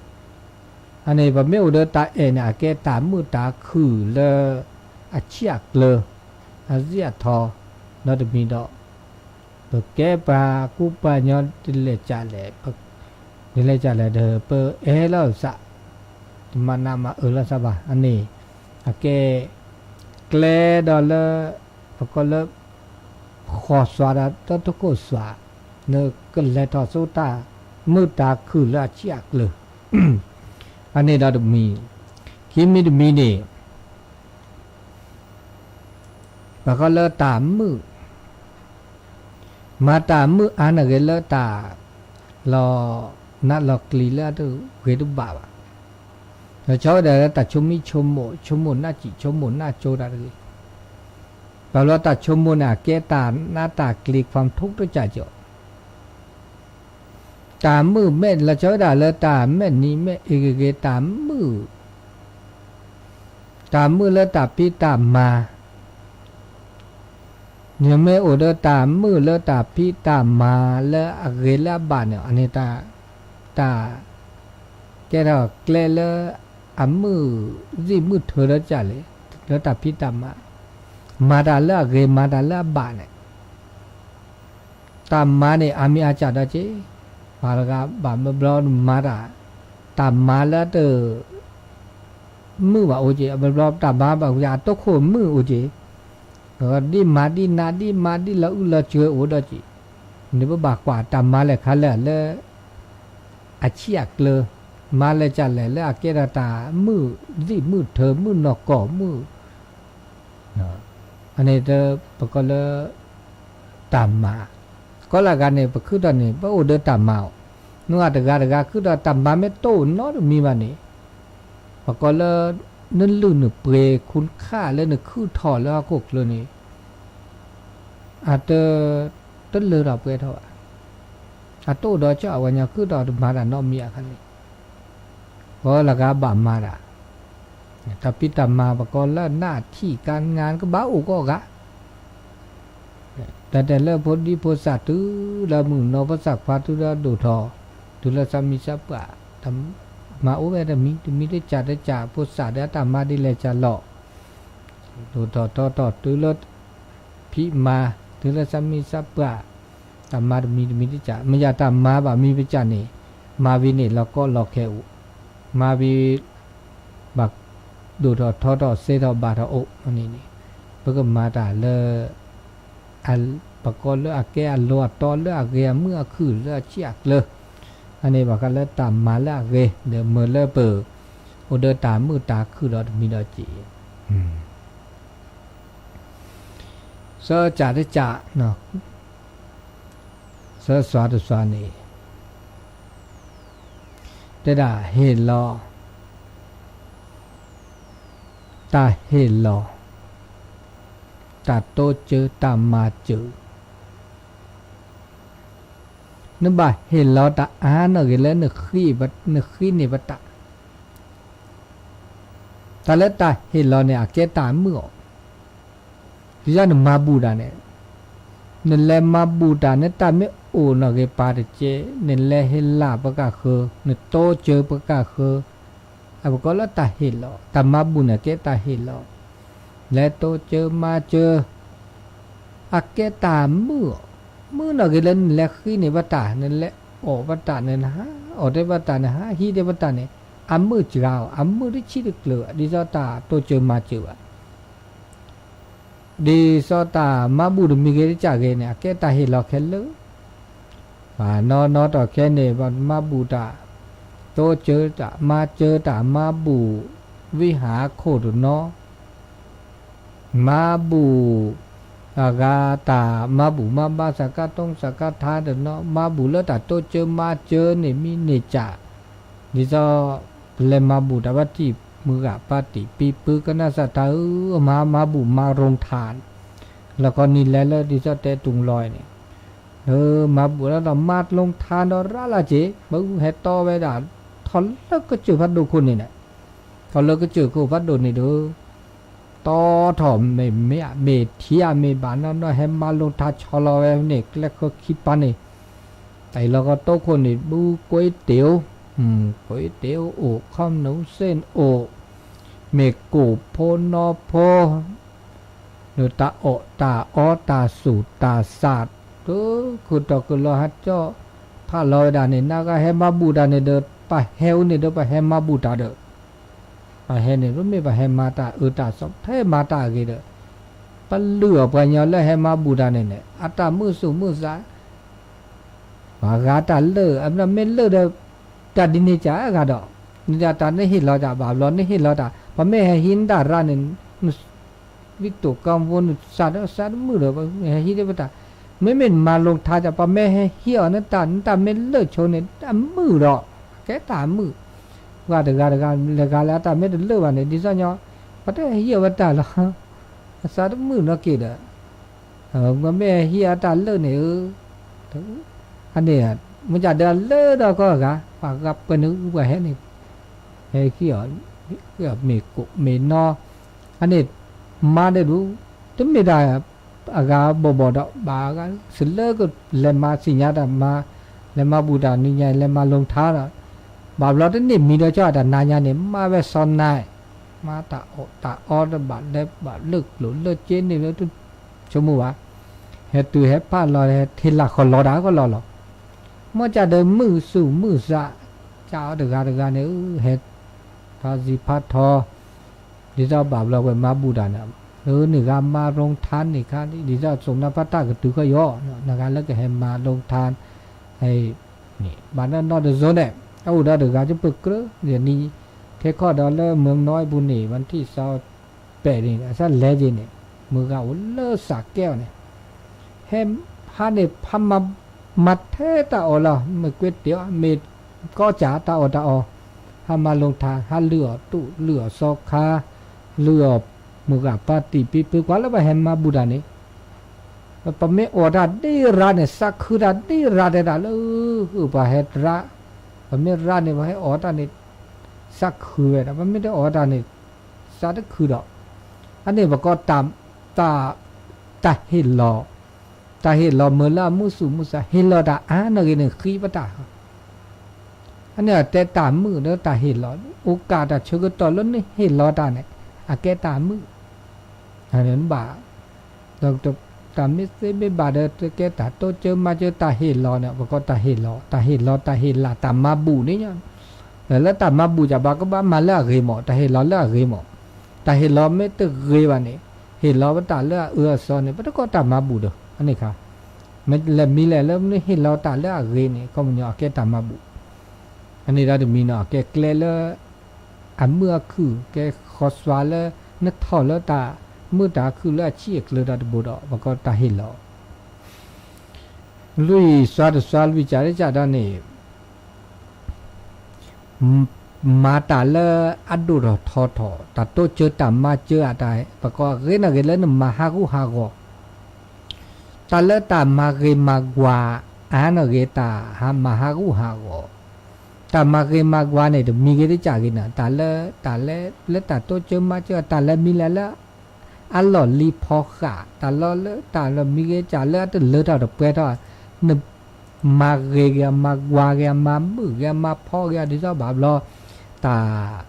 အန့ၣ် ပမ့ၢ်အိၣ်ဒီးတၢ်အဲၣ်န့ၣ် အကဲတၢ်မုာ်တၢ်ခုၣ်လၢ အဆံၣ်အကျၢၤ, အစံၣ်အထီ, ဒီးတမံၤဒီး ပကဲပှၤကူပှၤကညီဒ်လဲၣ်ကၢ်လဲၣ်, ဒ်လဲၣ်ကၢ်လဲၣ်ဒီး ပအဲၣ်လၢအသး, တမၤနးမၤအၢလၢအသးဘၣ်. အန့ၣ် အကဲ ကျဲဒီးလၢ ပကီးလၢ ဃီၤစွါဒီးတၢ်တခိၣ်စွါ, နကလဲၤထီၣ်ဆူတၢ်မုာ်တၢ်ခုၣ်လၢအဆံၣ်အကျၢၤ, အန့ၣ်ဒီးတမံၤ, ခံမံၤတမံၤန့ၣ် ပကီးလၢတၢ်မုာ်, မၤတၢ်မုာ်အါန့ၢ်ဂ့ၤလၢတၢ် လီၤနးလီၤကျံၤလၢအတဂ့ၤတဘၣ်ဘၣ်. လီၤဆီဝဲဒၣ်လၢတၢ်ဆိမိၣ်ဆိကမိၣ်, ဆိကမိၣ်နၢ်စံၣ် ဆိကမိၣ်နၢ်ကၠိတၢ်တဂ့ၤ. ဘၣ်ဘျီတၢ်ဆိကမိၣ်န့ၣ် အကဲတၢ်နးတၢ်ကျံၤ ความทุกข์ တကၢ်ကၠီ တၢ်မုာ်မဲာ် လီၤဆီဝဲဒၣ်လၢတၢ်မဲာ်နံၤမဲာ်အ့ဂ့ၤဂ့ၤ တၢ်မုာ်, တၢ်မုာ်လၢတၢ်ဖံးတၢ်မၤ, နမ့ၢ်အိၣ်ဒီးတၢ်မုာ်လၢတၢ်ဖံးတၢ်မၤလၢအဂ့ၤလၢအဘၣ်န့ၣ် အန့ၣ် တၢ် ကဲထီၣ်ကျဲလၢအမုာ်သံၣ်မုာ်ထၢဒီးကၢ်လဲၣ်, လၢတၢ်ဖံးတၢ်မၤ, မၤတၢ်လၢအဂ့ၤ မၤတၢ်လၢအဘၣ်န့ၣ် တၢ်မၤန့ၣ် အါမံၤအါစှၤဒီးက့ၤ, ပှၤတဂၤဘၣ်ဘျီဘျီမၤတၢ်, တၢ်မၤလၢတ မုာ်ဘၣ်အိၣ်က့ၤ, ဘျီဘျီတၢ်မၤဘၣ်ဝံၤ အတိခိၣ်မုာ်အိၣ်က့ၤ, ဒ်မၤဒ်နးဒ်မၤဒ်လီၤအုၣ်လီၤစှၤအိၣ်ဒီးက့ၤ, နပဘၣ်ကွၢ်တၢ်မၤလဲၣ်ခါလဲၣ်လၢ အဆံၣ်အကျၢၤ, မၤလဲၣ်ကၢ်လဲၣ်လၢအကဲထီၣ်တၢ်မုာ်သံၣ်မုာ်ထၢ မုာ်နီၢ်ကီၢ်မုာ် အန့ၣ်တ ပကီးလၢ တၢ်မၤ, ကိးလၢအဂၤန့ၣ် ပခုၣ်ထီၣ်န့ၣ် ပအိၣ်ဒီးတၢ်မၤအီၤ, နဂၤတဂၤတဂၤခုၣ်ထီၣ်တၢ်မၤမ့ၢ်တအိၣ်နီတမံၤဘၣ်န့ၣ်, ပကိးလၢ နလုၢ်နပှ့ၤခူခၣ်လၢနခုၣ်ထီၣ်လၢဟီၣ်ခိၣ်ချၢန့ၣ် အတ တလၢထီၣ်ပှဲၤထီၣ်ဘၣ်. အတအိၣ်ဒီးကီၢ်အဝဲညါ ခုၣ်ထီၣ်တမၤတၢ်နီတမံၤအခါန့ၣ်, ကိးလၢအဂၤဘၣ်မၤတၢ်, တၢ်ဖံးတၢ်မၤ ပကိးလၢ หน้าที่การงาน ကဘၣ်အိၣ်ကိးဂၤ တၢ်တဲလၢဖိဒံဖိသၣ်တုၤလၢမုၢ်နီၤ ဖိသၣ်ခွါတုၤလၢဒိၣ်ထီၣ်, တုၤလၢသးမံသးပှၢ်, တၢ်မၤအိၣ်ဝဲတမံၤတမံၤတကးတကး ဖိသၣ်ဒီးအတၢ်မၤဒ်လဲၣ်ကလီၤ, ဒိၣ်ထီၣ်ထီထီၣ်တုၤလၢ ဖံးမၤ, တုၤလၢသးမံသးပှၢ်, တၢ်မၤတမံၤတမံၤတကး မ့ၢ်ယၤတၢ်မၤဘၣ်မံၤပကးန့ၣ်, မၤဝံၤန့ၣ် လီၤကီလီၤခဲအိၣ်, မၤဝံၤ ဘၣ်ဒိၣ်ထီၣ်ထီထီၣ်စ့ထီၣ်ဘၣ်ထီၣ်အိၣ်န့ၣ်န့ၣ်, ပကမၤတၢ်လၢ ပကိးလၢအကဲအလီၢ်အတီလၢအဂ့ၤအမုာ်အခုၣ်လၢအဆံးအကျၢၤ, အန့ၣ်ဘၣ်ဃးလၢတၢ်မၤလၢအဂ့ၤ ဒီးမ့ၢ်လၢပ အိၣ်ဒီးတၢ်မုာ်တၢ်ခုၣ်ဒီးတမံၤဒီးက့ၤ သၢကးတကး, သၢစွါတစွါန့ၣ်, တဲဒၣ်ဟ့ၣ်လီၤ, တၢ်ဟ့ၣ်လီၤ, တၢ်တိစၢၤ တၢ်မၤစၢၤ, နဘၣ်ဟ့ၣ်လီၤတၢ်အါနီၢ်ဂ့ၤလၢ နဃံန့ၢ်ပတၢ် တၢ်လၢတၢ်ဟ့ၣ်လီၤန့ၣ် အကဲတၢ်မုာ်အီၤ, ဒ်သိးနမၤဘူၣ်တၢ်န့ၣ်, နလဲၤမၤဘူၣ်တၢ် နတၢ်မ့ၢ်အိၣ်နီၢ်ဂ့ၤပၤတက့ၢ်, နလဲၤဟ့ၣ်လၢပကၢ်ဃၢၤ, နတိစၢၤပကၢ်ဃၢၤ, အပကိးလၢတၢ်ဟ့ၣ်လီၤ, တၢ်မၤဘူၣ်န့ၣ် အကဲတၢ်ဟ့ၣ်လီၤ, လဲၤတိစၢၤမၤစၢၤ အကဲတၢ်မုာ်အီၤ, မုာ်နီၢ်ဂ့ၤလၢနလဲၤဃံန့ၢ်ပတၢ်, နလဲၤအီၣ်ပတၢ်, နဟးအီၣ်တဲပတၢ်, နဟးဟံးတဲပတၢ်န့ၣ်, အမုာ်စှၤအီၤ, အမုာ်တဆံးတကျၢၤ, ဒ်သိးတၢ်တိစၢၤမၤစၢၤဘၣ်, ဒ်သိးတၢ်မၤဘူၣ်တမံၤဂ့ၤတကးဂ့ၤန့ၣ် အကဲတၢ်ဟ့ၣ်လီၤခဲလၢာ်, ပှၤနီၢ်နီၢ်တီၢ်ခဲန့ၣ် ပှၤမၤဘူၣ်တၢ်, တိစၢၤတၢ်, မၤစၢၤတၢ်, မၤဘူၣ် ဝံဟးခိၣ်တနီၤ မၤဘူၣ် အဂၤတၢ်မၤဘူၣ်မၤဘါ စကါတိစကါထါတနီၤ, မၤဘူၣ်လၢတၢ်တိစၢၤမၤစၢၤန့ၣ်မ့ၢ်န့ၢ်ကၢ်, ဒ်သိး ပလဲၤမၤဘူၣ်တၢ်ဘၣ်တံၢ်မုၢ်ဂၤ ပၢ်တံၢ်ပံၢ်ပၢ်ကနၣ်စၢ်တၢ်ဧၢ, မၤမၤဘူၣ်မၤရိၣ်ထၣ်, လီၢ်ကီၢ်နံၤလဲၤလၢဒ်သိးတဲတူၢ်လီၤန့ၣ်, မၤဘူၣ်လၢဒီးမၤရိၣ်ထၣ်ဒီးရၤလၢ်က့ၤ, ပဟဲတီဝဲဒၣ် ထီၣ်လၢကစၢၢ်ဖးဒိၣ်ခိၣ်န့ၣ်, ထီၣ်လၢကစၢၢ်ခိၣ်ဖးဒိၣ်န့ၣ်ဒီး တီထီၣ်မ့ၢ်မ့ၢ်မ့ၢ်ထံအမ့ၢ်ဘၣ်နီၢ်နီၢ် ဟဲမၤရိၣ်ထၣ်ဆီလီၤဝဲန့ၣ် ကျဲဃၢခံပၤန့ၣ်, တၢ်အံၤလီၤကီၢ်တိခိၣ်န့ၣ် ဘူကွ့တ့ၢ်, ကွ့တ့ၢ်အိၣ် ခီမနုၤစ့ၣ်အိၣ်, မ့ၢ်ကိၣ်ဖိနီၢ်ဖိ ဒီးတၢ်အီၣ်တၢ်အီတၢ်သူၣ်တၢ်သး, တုၤခိၣ်တီၢ်ကလီၤဟးကၠီၣ်ဖးလီၤဝဲဒၣ်န့ၣ် နဂၤဟဲမၤဘူၣ်တၢ်န့ၣ်ဒီး ပဟဲအိၣ်န့ၣ်ဒီး ပဟဲမၤဘူၣ်တၢ်ဒီး ပဟဲန့ၣ် ပမ့ၢ်ပဟဲမၤတၢ်အၢတၢ်သီ ပဟဲမၤတၢ်အဂ့ၤဒီး ပလုၢ်အီၣ်ပှၤညီလၢဟဲမၤဘူၣ်တၢ်န့ၣ်န့ၣ် အတၢ်မုာ်သူၣ်မုာ်သး ပှၤဂၤတၢ်လၢာ် အမ့ၢ်လၢာ်ဒီး တၢ်ဒ်န့ၣ်ကဂၤဒီး နတၢ်နဟ့ၣ်လီၤတၢ်ဘၣ်ဘျီ နဟ့ၣ်လီၤတၢ် ပမ့ၢ်ဟဲဟံးနတၢ်ရၣ်န့ၣ် ဝံတိၣ်ကီဖိနသးဒီးသးတမုာ်ဒီး ဟဲဟံးဒီးပတၢ် မ့မ့ၢ်မၤလိထါ ပမ့ၢ်ဟဲဟံးအီၤနတၢ် နတၢ်မ့ၢ်လၢာ်ဆိန့ၣ် တၢ်မုာ်ဒီး ကဲတၢ်မုာ် ပှၤတဂၤတဂၤ လဲၤဂၤလၢအတၢ်မ့ၢ်တလၢာ်ဘၣ်န့ၣ် ဒ်သိးညီ ပတဟဲဟံးအီၤပတၢ်လီၤ အသးတမုာ်နီတက့ၢ်ဒီး ပမ့ၢ်ဟဲဟံးအတၢ်လၢာ်န့ၣ်ဧၢ အန့ၣ် မ့ၢ်ကဒီးလၢဒီးကီၢ်အဂၤ ပှၤဂၤပှဲၤန့ၣ် ပှၤဟဲန့ၣ် ဟဲဟံးအီၤ မ့ၢ်ကိၣ်မ့ၢ်နီ အန့ၣ် မါဒဲးဒူ တမ့ၢ်တၢ်အဂၤဘီၣ်ဘီၣ်ဒီး ဘၣ်ဂၤ စလၢကလဲၤမၤသ့ၣ်ညါတၢ်မၤ လဲၤမၤဘူၣ်တၢ်နံၤညါ လဲၤမၤလိထါဒီး ဘၣ်ဘျီတန့ၢ်မံၤဒီးကီၢ်တၢ်နၤညါန့ၣ် မါဝဲစီၤနၤ မါတၢ်အီၣ်တၢ်အီတဘၣ်လဲၤဘၣ်လၢကျိၣ်လၢစ့န့ၣ်လၢ ဆိကမိၣ်ဘၣ် ဟဲတုၤဟဲဖးလီၤ ဟဲထံၣ်လၢဃီလီၤတၢ်ဃီလီၤလီၤ မ့ၢ်ကဒီးမုာ်သူၣ်မုာ်သး ကအီၤတဂၤတဂၤန့ၣ် ဟဲဖးသံဖးထီ ဒ်သိးဘၣ်ဘျီကွဲးမၤဘူၣ်တၢ်န့ၣ် လၢနဂၤမၤရိထါန့ၣ်ခါ ဒ်သိးစိာ်နါဖးတၢ်ကတုၤခီယီၤ နဂၤလၢကဟဲမၤရိထါ န့ၣ် ဘၣ်နီၢ်နီၢ်တစိၤန့ၣ် အအိၣ်ဒီးတဂၤကပၢၤကြၢး ယနံၤ ခဲခီၣ်ဒီးလၢမုၢ်မနီၢ်အပူၤန့ၣ် ဝၣ်ထံၣ်သီပဲာ်န့ၣ် အသးလဲၤက့ၤန့ၣ် မုၢ်ဂၤအိၣ်လၢစးကဲအီၤန့ၣ် ဟဲဖ ဖးန့ၣ်ဖးမၤ မၤထဲတၢ်အီၣ်လီၤ မ့ၢ်ကွ့တ့ၢ်အီၤ မ့ၢ်ကီစၢ်တၢ်အီၣ်တၢ်အီ, ဟးမၤလိာ်ထါ ဟးလုၢ်အီၣ်တူၢ် လုၢ်အီၣ်စီခါ, လုၢ်အီၣ်မုၢ်ဂၢ်ပၢ်တံၢ်ပံၤ ပှၤလၢပှၤဟဲမၤဘူၣ်တၢ်န့ၣ် ပမ့ၢ်အီၣ်တၢ်ဒ့ရါန့ၣ် စးခုတၢ်ဒ့ရါတဲတၢ်လၢ ပှၤဟဲရါ, ပမ့ၢ်ရါန့ၣ် ပှၤဟဲအီၣ်တၢ်န့ၣ် စးခုဝဲဒၣ် ပမ့ၢ်တအီၣ်တၢ်န့ၣ် စးတခုဒီး, အန့ၣ်ပကိး တၢ် တၢ်ဟ့ၣ်လီၤ, တၢ်ဟ့ၣ်လီၤမ့ၢ်လၢအမုၢ်ဆူၣ်မုၢ်ဆါ ဟ့ၣ်လီၤတၢ်အါန့ၢ်ဂ့ၤန့ၣ် ဃံပတၢ် အန့ၣ်အတဲတၢ်မုာ်ဒီးတၢ်ဟ့ၣ်လီၤ, အိၣ်ကးတၢ်ဆၢကတီၢ်လၢနဟ့ၣ်လီၤတၢ်န့ၣ် အကဲတၢ်မုာ်, ဘၣ်, ဒီးတၢ်မ့ၢ်သ့မ့ၢ်ဘၣ်ဒီး တကဲတၢ်တိစၢၤမၤစၢၤတၢ်ဟ့ၣ်လီၤန့ၣ် ပကိးတၢ်ဟ့ၣ်လီၤ, တၢ်ဟ့ၣ်လီၤ တၢ်ဟ့ၣ်လီၤ တၢ်မၤဘူၣ်န့ၣ်, လၢတၢ်မၤဘူၣ်ယၤဘၣ်ကဘၣ်မၤလၢအဂ့ၤမး, တၢ်ဟ့ၣ်လီၤလၢအဂ့ၤမး, တၢ်ဟ့ၣ်လီၤမ့ၢ်တဂ့ၤဘၣ်န့ၣ်, ဟ့ၣ်လီၤပတၢ်လၢအအၢအစီန့ၣ် ပတကိးတၢ်မၤဘူၣ်ဒီး အန့ၣ်ခါ မ့ၢ်လဲၤမံၤလဲၣ်လၢနဟ့ၣ်လီၤတၢ်လၢအဂ့ၤန့ၣ် ခီပညီအကဲတၢ်မၤဘူၣ်, အန့ၣ်ဒီးတမံၤနီၤ အကဲကျဲလၢ အမုာ်အခုၣ် ကဲဃီစွါလၢ နထီၣ်လၢတၢ်မုာ်တၢ်ခုၣ်လၢအဆံၣ်အကျၢၤဒီးတဘိဒီး ပကိးတၢ်ဟ့ၣ်လီၤ, လွံၢ်စွါတစွါလွံၢ်ကးတကးဒီးန့ၣ် မၤတၢ်လၢအဒိၣ်ထီၣ်ထီထီၣ် တၢ်တိစၢၤတၢ်မၤစၢၤအတၢ် ပကိးဂ့ၤန့ၢ်ဂ့ၤလၢနမၤဟးဂူာ်ဟးဂီၤ, တၢ်လၢတၢ်မၤဂ့ၤမၤကွၢ် အါန့ၢ်ဂ့ၤတၢ်မၤဟးဂူာ်ဟးဂီၤ, တၢ်မၤဂ့ၤမၤကွၢ်န့ၣ် တမံၤဂ့ၤတကးဂ့ၤန့ၣ် တၢ်လၢ တၢ်လၢ လၢတၢ်တိစၢၤမၤစၢၤ တၢ်လၢမံၤလဲၣ်လၢ အလီၢ်လံၤဖီဃာ် တၢ်လီၢ်လၢတၢ်လီၢ်မံၤဂ့ၤတကးလၢအတလၢထီၣ်တပှဲၤထီၣ်, န မၤဂ့ၤဂ့ၤ မၤကွၢ်ဂ့ၤ မၤမုာ်ဂ့ၤ မၤဖီဂ့ၤ ဒ်သိးဘၣ်ဘျီ တၢ်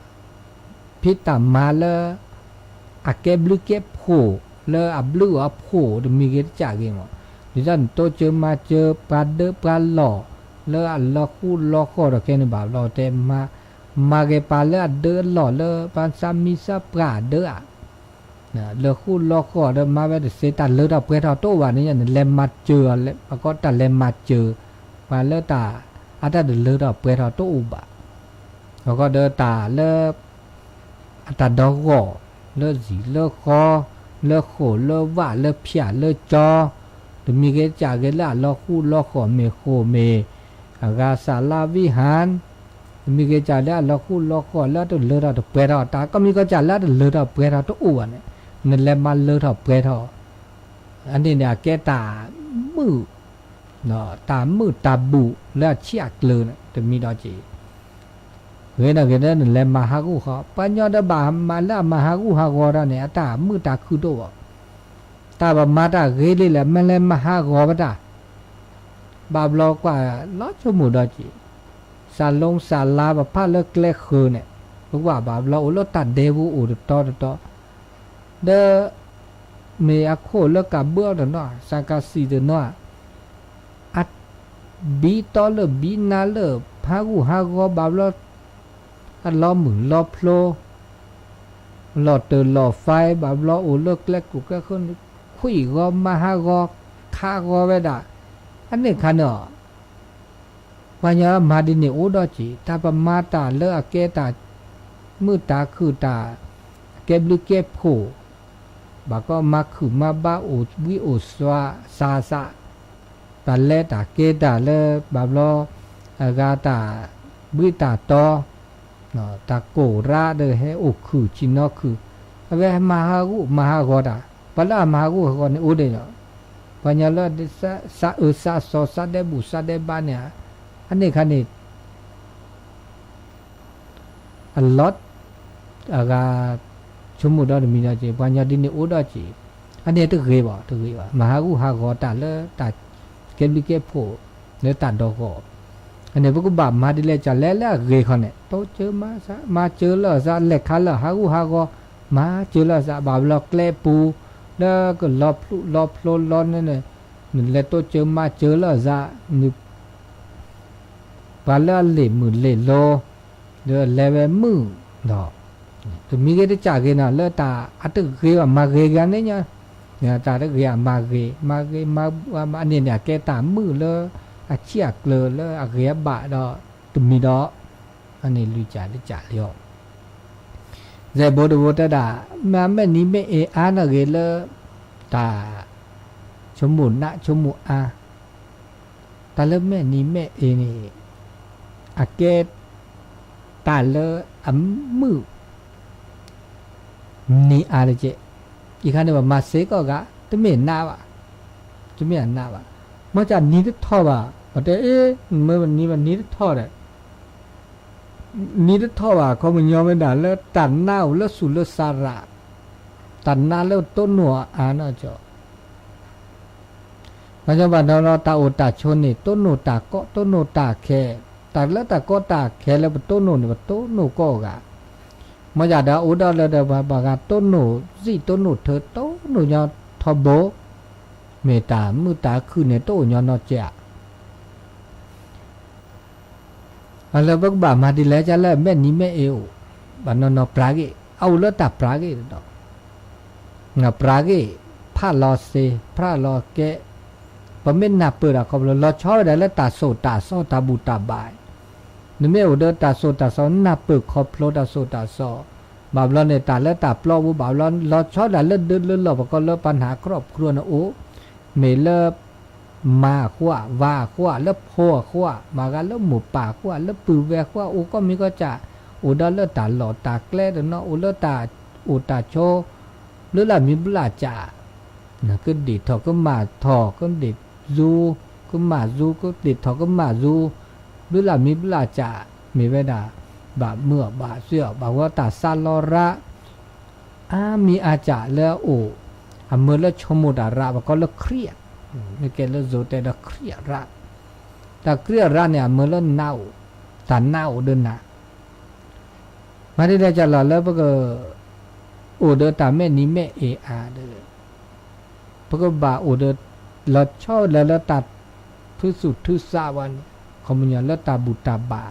ဖံးတၢ်မၤလၢ အကဲဘျုးကဲဖှိၣ် လၢအဘျုးအဖှိၣ်တမံၤဂ့ၤတကးဂ့ၤမး, ဒ်သိးနတိစၢၤမၤစၢၤ ပှၤဒၢပှၤလီၢ် လၢအလီၤဃူလီၤဃီၤဒီးခဲန့ၣ်ဘၣ်ဘျီတဲ မၤဂ့ၤပှၤလၢအဒၢအလီၢ်လၢ ပှၤသးမံသးပှၢ်အဒၢဧါ လၢဃူလီၤဃီၤဒီးမၤဝဲတသ့ တၢ်လၢထီၣ်ပှဲၤထီၣ်တအိၣ်ဘၣ်န့ၣ် နလဲၤမၤစၢၤအီၤ ပကိးတၢ်လဲၤမၤစၢၤ ပှၤလၢတၢ် အတၢ်တလၢထီၣ်ပှဲၤထီၣ်တအိၣ်ဘၣ်, ပကိးဒီးတၢ်လၢ အတၢ်ဒီဂီၢ် လၢစံာ်လၢဃီ လၢဃိာ်လၢဝၣ်လၢဖၠၣ်လၢကၠီ တမံၤဂ့ၤတကးဂ့ၤလၢအလီၤဃူလီၤဃီၤမ့ၢ်ဃိာ်မ့ၢ် အဂၤစးလါဝံဟၣ် တမံၤဂ့ၤတကးလၢအလီၤဃူလီၤဃီၤလၢအတလၢထီၣ်တပှဲၤထီၣ် တၢ်ကမံၤကစၢ်လၢအတလၢထီၣ်ပှဲၤထီၣ်တအိၣ်ဘၣ်န့ၣ် နလဲၤမၤလၢထီၣ်ပှဲၤထီၣ် အန့ၣ်န့ၣ် အကဲတၢ်မုာ် တၢ်မုာ်တၢ်ဘူၣ်လၢအဆံၣ်အကျၢၤန့ၣ် တမံၤဒီးက့ၤ ဂ့ၤန့ၣ်ဂ့ၤလၢနလဲၤမၤဟးဂူာ်ဟးဂီၤ ပှၤညီဒီးဘၣ်မၤလၢအမၤဟးဂူာ်ဟးဂီၤဒီးန့ၣ် အတၢ်မုာ်တၢ်ခုၣ်တအိၣ်ဘၣ်, တၢ်ပမၤတၢ်ဂ့ၤလံလဲၣ် မ့ၢ်လဲၤမၤဟးဂီၤပတၢ် ဘၣ်ဘျီကွၢ်လီၤဆိကမိၣ်ဒီးက့ၤ, စးလိစးလါပဖးလၢကျဲဃၢၤန့ၣ်, ပကွၢ်ဘၣ်ဘျီအိၣ်လၢတၢ်ဒဲပူၤအိၣ်တတီတတီ, ဒီး မ့ၢ်အခိၣ်လၢကးဘၢအီၤတနီၤ, စးကးစံးတနီၤ, အ ဘံတီလၢဘံနါလၢ ဟးဂူာ်ဟးဂီၤဘၣ်ဘျီ, အလီၤမုၢ်လီၤဖျိ လီၤတၢၢ်လီၤဖဲဘၣ်ဘျီအိၣ်လၢကျဲကျိၤကျဲဃၢၤန့ၣ် ခွံၣ်ဂီၤမၤဟးဂီၤ ခးဂီၤဝဲဒၣ်, အန့ၣ်ခါန့ၣ်အီၤ, ပှၤညီမၤဒ်န့ၣ်အိၣ်ဒီးက့ၤ တၢ်ပမၤတၢ်လၢအကဲတၢ် မုာ်တၢ်ခုၣ်တၢ် ကဲဘျုးကဲဖှိၣ် ဘၣ်ကီမၤခုၣ်မၤဘါအိၣ်ဘှံးအိၣ်စွါစးစး, တၢ်လဲၤတၢ်က့ၤတၢ်လၢဘၣ်ဘျီ အဂၤတၢ်ဘှံးတၢ်တီ တၢ်ကိၢ်ရၢ်ဒီးဟဲအိၣ်ခုၣ်ဆံးနီၤခုၣ်, အဝဲမၤဟးဂူာ်မၤဟးဂီၤတၢ်, ပှၤလၢအမၤဟးဂူာ်ဟးဂီၤန့ၣ်အိၣ်ဒံးလီၤ, ပှၤညီလၢ စးအၢစးစီၤစးဒဲဘူၣ်စးဒဲဘါန့ၣ်, အန့ၣ်ခါန့ၣ် အလီၢ် အဂၤ ဆိကမိၣ်ဒီးတမံၤဒီးက့ၤ ပှၤညီဒ်န့ၣ်အိၣ်ဒီးက့ၤ, အန့ၣ်တဂ့ၤဘၣ် တဂ့ၤဘၣ် မၤဟးဂူာ်ဟးဂီၤတၢ်လၢတၢ်ကဲဘျုးကဲဖှိၣ် လၢတၢ်ဒီဂီၢ်, အန့ၣ်ပကဘၣ်မၤဒ်လဲၣ် ကလဲၤလၢအဂ့ၤခီန့ၣ် တိစၢၤမၤစၢၤ မၤစၢၤလၢအစး လဲၤခါလၢဟးဂူာ်ဟးဂီၤ မၤစၢၤလၢအစး ဘၣ်ဘျီကျဲပူၤ လၢကလီၤဖျူးလီၤဖျိလီၤန့ၣ် နလဲၤတိစၢၤမၤစၢၤလၢအစး န ပှၤလၢအလ့ၣ်မုၢ်လ့ၣ်လိၤ ဒီးလဲၤဝဲမုာ်ဒီး တမံၤဂ့ၤတစးဂ့ၤန့ၣ် လၢတၢ်အတဂ့ၤဘၣ်မၤဂ့ၤဂၤန့ၣ်ညါ, တၢ်တဂ့ၤအမၤဂ့ၤ မၤဂ့ၤမၤ အန့ၣ်န့ၣ် အကဲတၢ်မုာ်လၢအဆံၣ်အကျၢၤလၢအဂ့ၤအဘၣ်ဒီး တမံၤဒီး အန့ၣ်လွံၢ်ကၠးတကၠးလံအီၤ, စဲးဘိတဘိတဲဒၣ် မ့ၢ်အမဲာ်နံၤမ့ၢ်အ့ၣ်အါန့ၣ်ဂ့ၤလၢ တၢ် ဆိကမိၣ်နးဆိကမိၣ်အါ, တၢ်လၢမဲာ်နံၤမဲာ်အ့န့ၣ် အကဲ တၢ်လၢအမုၢ်နံၤအါတက့ၢ်. အံၤခါန့ၣ် ပမၤစ့ကီးဂၤ တမ့ၢ်နးဘၣ်, တမ့ၢ်အနးဘၣ်. မ့ၢ်ကနံၤတထီၣ်ဘၣ်, ပတဲအ့ မ့ၢ်နံၤဘၣ် နံၤတထီၣ်ဒီး နံၤတထီၣ်ဘၣ် ခီပညီဝဲဒၣ်လၢတၢ်နါအိၣ်လၢသူၣ်လၢသးရၣ်, တၢ်နါလၢတိၢ်နီၣ်အါနီၢ်ကီၢ် ပှၤညီဘၣ်နီၤနီၤ တၢ်အိၣ်တၢ်ဆိးန့ၣ် တိၢ်နီၣ်တၢ်ကီ တိၢ်နီၣ်တၢ်ခဲ, တၢ်လၢတၢ်ကီတၢ်ခဲလၢပတိၢ်နီၣ်န့ၣ် ပတိၢ်နီၣ်ကိးဂၤ, မ့ၢ်ယၤဒီးအိၣ်ဒီးလၢဒီးပှၤဂၤတိၢ်နီၣ်စံၣ်တိၢ်နီၣ်ထၢ တိၢ်နီၣ်ညီထီဘိ, မ့ၢ်တၢ်မုာ်တၢ်ခုၣ်န့ၣ် တအိၣ်ညီနီၢ်ကဲး အလၢပကဘၣ်မၤဒ်လဲၣ် ကလၢမဲာ်နံၤမဲာ်အ့အိၣ်, ဘၣ်နီၢ်နီၢ်ပြးဂ့ၢ်, အအိၣ်လၢတၢ်ပြးဂ့ၢ်ဒီး, ပြးဂ့ၢ်, ဖးလီၤစ့, ဖးလီၤကဲ, ပမ့ၢ်နၢ်ပၢၢ်တၢ်ခီဖျိ လီၤဆီဝဲဒၣ်လၢတၢ်စိာ်တၢ်စီတၢ်ဘူၣ်တၢ်ဘါ, နမ့ၢ်အိၣ်ဒီးတၢ်စိာ်တၢ်စီ နၢ်ပၢၢ်ခီဖျိတၢ်စိာ်တၢ်စီ, ဘၣ်ဘျီန့ၣ် တၢ်လၢတၢ်ပျီပူၤ ဘၣ်ဘျီ လီၤဆီဒၣ်လၢဒၢလၢလီၢ် ပကိးလၢပှၤနၢ်ခရီၣ်ခရူၣ်န့ၣ်အိၣ်, မ့ၢ်လၢ မါအဃိ, ဝၤအဃိ, လၢဖိအဃိ, မၤဂၤလၢမိၢ်ပၢ်အဃိ, လၢပုၢ်ဝဲၢ်အဃိ, အိၣ်ကိးမံၤကိးကၢ်, အိၣ်ဒီးလၢတၢ်လီၢ်တၢ်ကျဲတနီၤ, အိၣ်လၢတၢ်အိၣ်တၢ်ဆိး, ဘျုးလၢ်မံဘျုးလၢ်ကၢ်, ကဒ့ၣ်ထီၣ်ကမၣ်ထီၣ်, ကဒ့ၣ်စူၤ, ကမၣ်စူၤ, ကဒ့ၣ်ထီၣ်ကမၣ်စူၤ, ဘျုးလၢ်မံဘျုးလၢ်ကၢ်, မ့ၢ်ဝဲဒၣ်, ဘၣ်မုာ်အီၤဘၣ်စ့အီၤ ဘၣ်ဝဲတၢ်စးလီၤရါ အါမံၤအါကၢ်လၢအအိၣ်, အမၢလၢဆိကမိၣ်တၢ်ရါ ပကိးလၢခရံာ်, မ့ၢ်ကဲလၢယိၤတဲဒီးခရံာ်အရါ, တၢ်ခရံာ်အရါန့ၣ် အမၢလၢနးအိၣ်, တၢ်နးအိၣ်ဒီးနၤ, မၤဒ်လဲၣ်ကလီၤလၢပက အိၣ်ဒီးတၢ်မဲာ်နံၤမဲာ်အ့အါဒီး ပကဘၣ်အိၣ်ဒီး လီၤဆီဝဲဒၣ်လၢတၢ်ထုးသူၣ်ထုးသးဝဲန့ၣ် ခီပညီလၢတၢ်ဘူၣ်တၢ်ဘါ,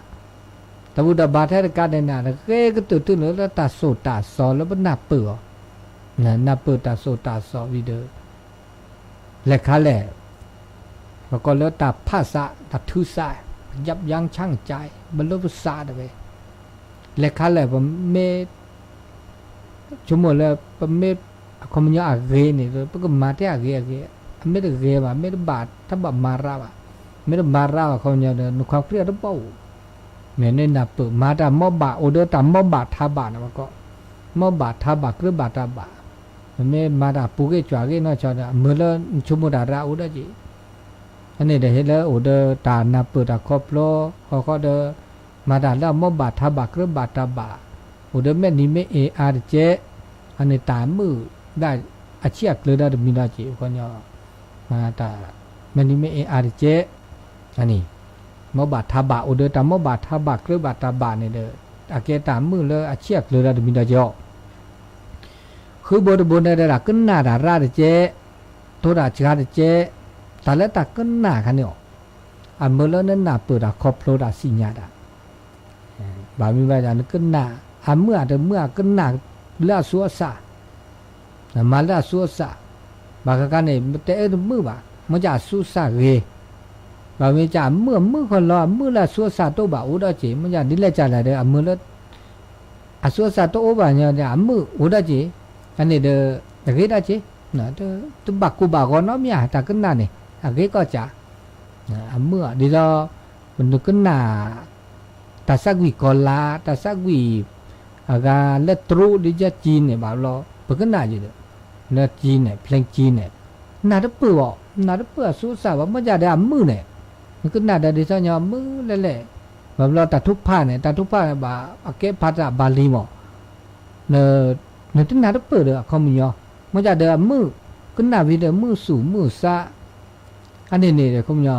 တၢ်ဘူၣ်တၢ်ဘါထဲတကးန့ၣ် တဂ့ၤကတၢၢ်ထူၣ်န့ၣ်လၢတၢ်စိာ်တၢ်စီလၢပနၢ်ပၢၢ်အီၤ, နၢ်ပၢၢ်တၢ်စိာ်တၢ်စီဝံၤဒီး လဲၤခါလဲၣ်, ပကိးလၢတၢ်ဖးသး တၢ်ထုးသး, ယပ်ယန်းชั่งใจ, ပလၢပသးတဝဲ, လဲၤခါလဲၣ် ပမ့ၢ် ဆိကမိၣ်လၢ ပမ့ၢ် အခီပညီအဂ့ၤန့ၣ် ပကမၤထဲအဂ့ၤအဂ့ၤ, အမ့ၢ်တဂ့ၤဘၣ် မ့ၢ်တဘၣ် တဘၣ်မၤရၣ်ဘၣ်, မ့ၢ်တမၤရၣ်ဘၣ် အခီပညီဒီး နခွါခရံာ်အတဘၣ်အိၣ်, မ့ၢ်န့ၣ်နၢ်ပၢၢ် မၤတၢ်မီၢ်ဘၣ် အိၣ်ဒီးတၢ်မီၢ်ဘၣ်ထးဘၣ်န့ၣ် ပကိး, မီၢ်ဘၣ်ထးဘၣ် ကြၢးဘၣ်တၢ်ဘၣ်, နမ့ၢ်မၤတၢ်ပူၤဂ့ၢ်ကွၢ်ဂ့ၢ်နီၢ်ဆီဒီး အမၢလၢနဆိကမိၣ်တၢ်ရၣ်အိၣ်ဒီးက့ၤ, အန့ၣ်ဒီးဟ့ၣ်လၢအိၣ်ဒီးတၢ်နၢ်ပၢၢ်တၢ်ခီဖျိ ဃီဃီဒီး မၤတၢ်လၢအမီၢ်ဘၣ်ထးဘၣ် ကြၢးဘၣ်တၢ်ဘၣ်, အိၣ်ဒီးမဲာ်နံၤမဲာ်အ့အါတကဲး, အန့ၣ်တၢ်မုာ်ဒၣ်အဆံၣ်အကျၢၤဒီးတမံၤဒီးက့ၤ အခီပညီ, တၢ် မဲာ်နံၤမဲာ်အ့အါတကဲး, အန့ၣ် မီၢ်ဘၣ်ထးဘၣ် အိၣ်ဒီးတၢ်မီၢ်ဘၣ်ထးဘၣ် ကြၢးဘၣ်တၢ်ဘၣ်န့ၣ်ဒီး အကဲတၢ်မုာ်လၢအဆံၣ်အကျၢၤဒီးတမံၤဒီးက့ၤအီၤ ဃုဘိတဘိန့ၣ်ဒီး တၢ်ကနၣ်တၢ်ရၣ်တကဲး, တိတၢ်ဆှါတကဲး, တၢ်လၢတၢ်ကနၣ်ခါန့ၣ်အီၤ, အမၢလၢနနၢ်ပၢၢ်တၢ်ခီဖျိတၢ်သ့ၣ်ညါတၢ်, ဘၣ်မနုၤဘၣ် နကနၣ်, အမုာ်အတမုာ် အကနၣ်လၢအသူအသၣ်, မၤလၢအသူအသၣ်, ဘၣ်ဃးဃါန့ၣ် မ့ၢ်တဲအၢတမုာ်ဘၣ်, မ့ၢ်ကၢ်အသူအသၣ်ဂ့ၤ, ဘၣ်မ့ၢ်ကၢ်အမုာ်အမုာ်ခီလီၤ အမုာ်လၢအသူအသၣ်တအိၣ်ဘၣ်အိၣ်ဒီးက့ၤ မ့ၢ်ကၢ်ဒ်လဲၣ်ကၢ်လဲၣ်ဒီး အမၢလၢ အသူအသၣ်တအိၣ်ဘၣ်ညီဒီး အမုာ်အိၣ်ဒီးက့ၤ, အန့ၣ်ဒီး အဂ့ၤဒီးက့ၤ, တဘၣ်ကိၢ်ဘၣ်ဂီၤနီတမံၤ တၢ်ကနၣ်န့ၣ် အဂ့ၤကီၢ်စး, အမုာ်ဒ်သိး ပနကနၣ် တၢ်သးကွံာ်ကီၤလၤ တၢ်သးကွံာ် အဂၤလၢတရူးဒ်ကၠံန့ၣ်ဘၣ်လီၤ ပကနၣ်ယံၤဒီး လၢကၠံန့ၣ် ဖျဲကၠံန့ၣ် နၢ်တပၢၢ်ဘၣ် နၢ်တပၢၢ်အသူအသၣ်ဘၣ် မ့ၢ်ကၢ်ဒီးအမုာ်န့ၣ် နကနၣ်ဒီးဒ်သိးညီမုာ်လဲၣ်လဲၣ်, ဘၣ်ဘျီတၢ်ထုကဖၣ်န့ၣ် တၢ်ထုကဖၣ်န့ၣ်ဘၣ် အကဲဖးတၢ်ဘၣ်လံမး နတနၢ်တပၢၢ်ဒီးအခီပညီ, မ့ၢ်ကၢ်ဒီးအမုာ်, ကနၣ်ဝံၤဒီးမုာ်သူၣ်မုာ်သး, အန့ၣ်န့ၣ်ဒီးခီပညီ,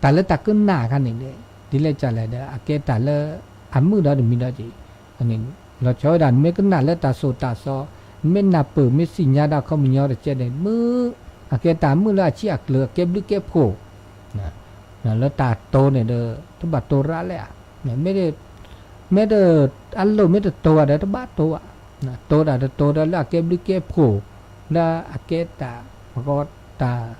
တၢ်လၢတၢ်ကနၣ်အခါန့ၣ်န့ၣ် ဒ်လဲၣ်ကၢ်လဲၣ်ဒီး အကဲတၢ်လၢအမုာ်ဒီးတမံၤဒီးက့ၤ, လီၤဆီဝဲဒၣ် နမ့ၢ်ကနၣ်လၢတၢ်စိာ်တၢ်စီ, နမ့ၢ်နၢ်ပၢၢ်မ့ၢ်သ့ၣ်ညါဒၣ်အခီပညီတကဲန့ၣ် မုာ်, အကဲတၢ်မုာ်လၢအဆံၣ်အကျၢၤ အကဲဘျုးကဲဖှိၣ် လၢတၢ်တိၤန့ၣ်ဒီး တဘၣ်တိၤရၣ်လဲၣ်ဧါ, မ့ၢ်, မ့ၢ်, အလိၣ်မ့ၢ်တတိၤဘၣ်ဒီးတဘၣ်တိၤဘၣ်, တိၤတၢ်တတိၤဒီးလၢအကဲဘျုးကဲဖှိၣ်, လၢအကဲတၢ်, ပကီတၢ်,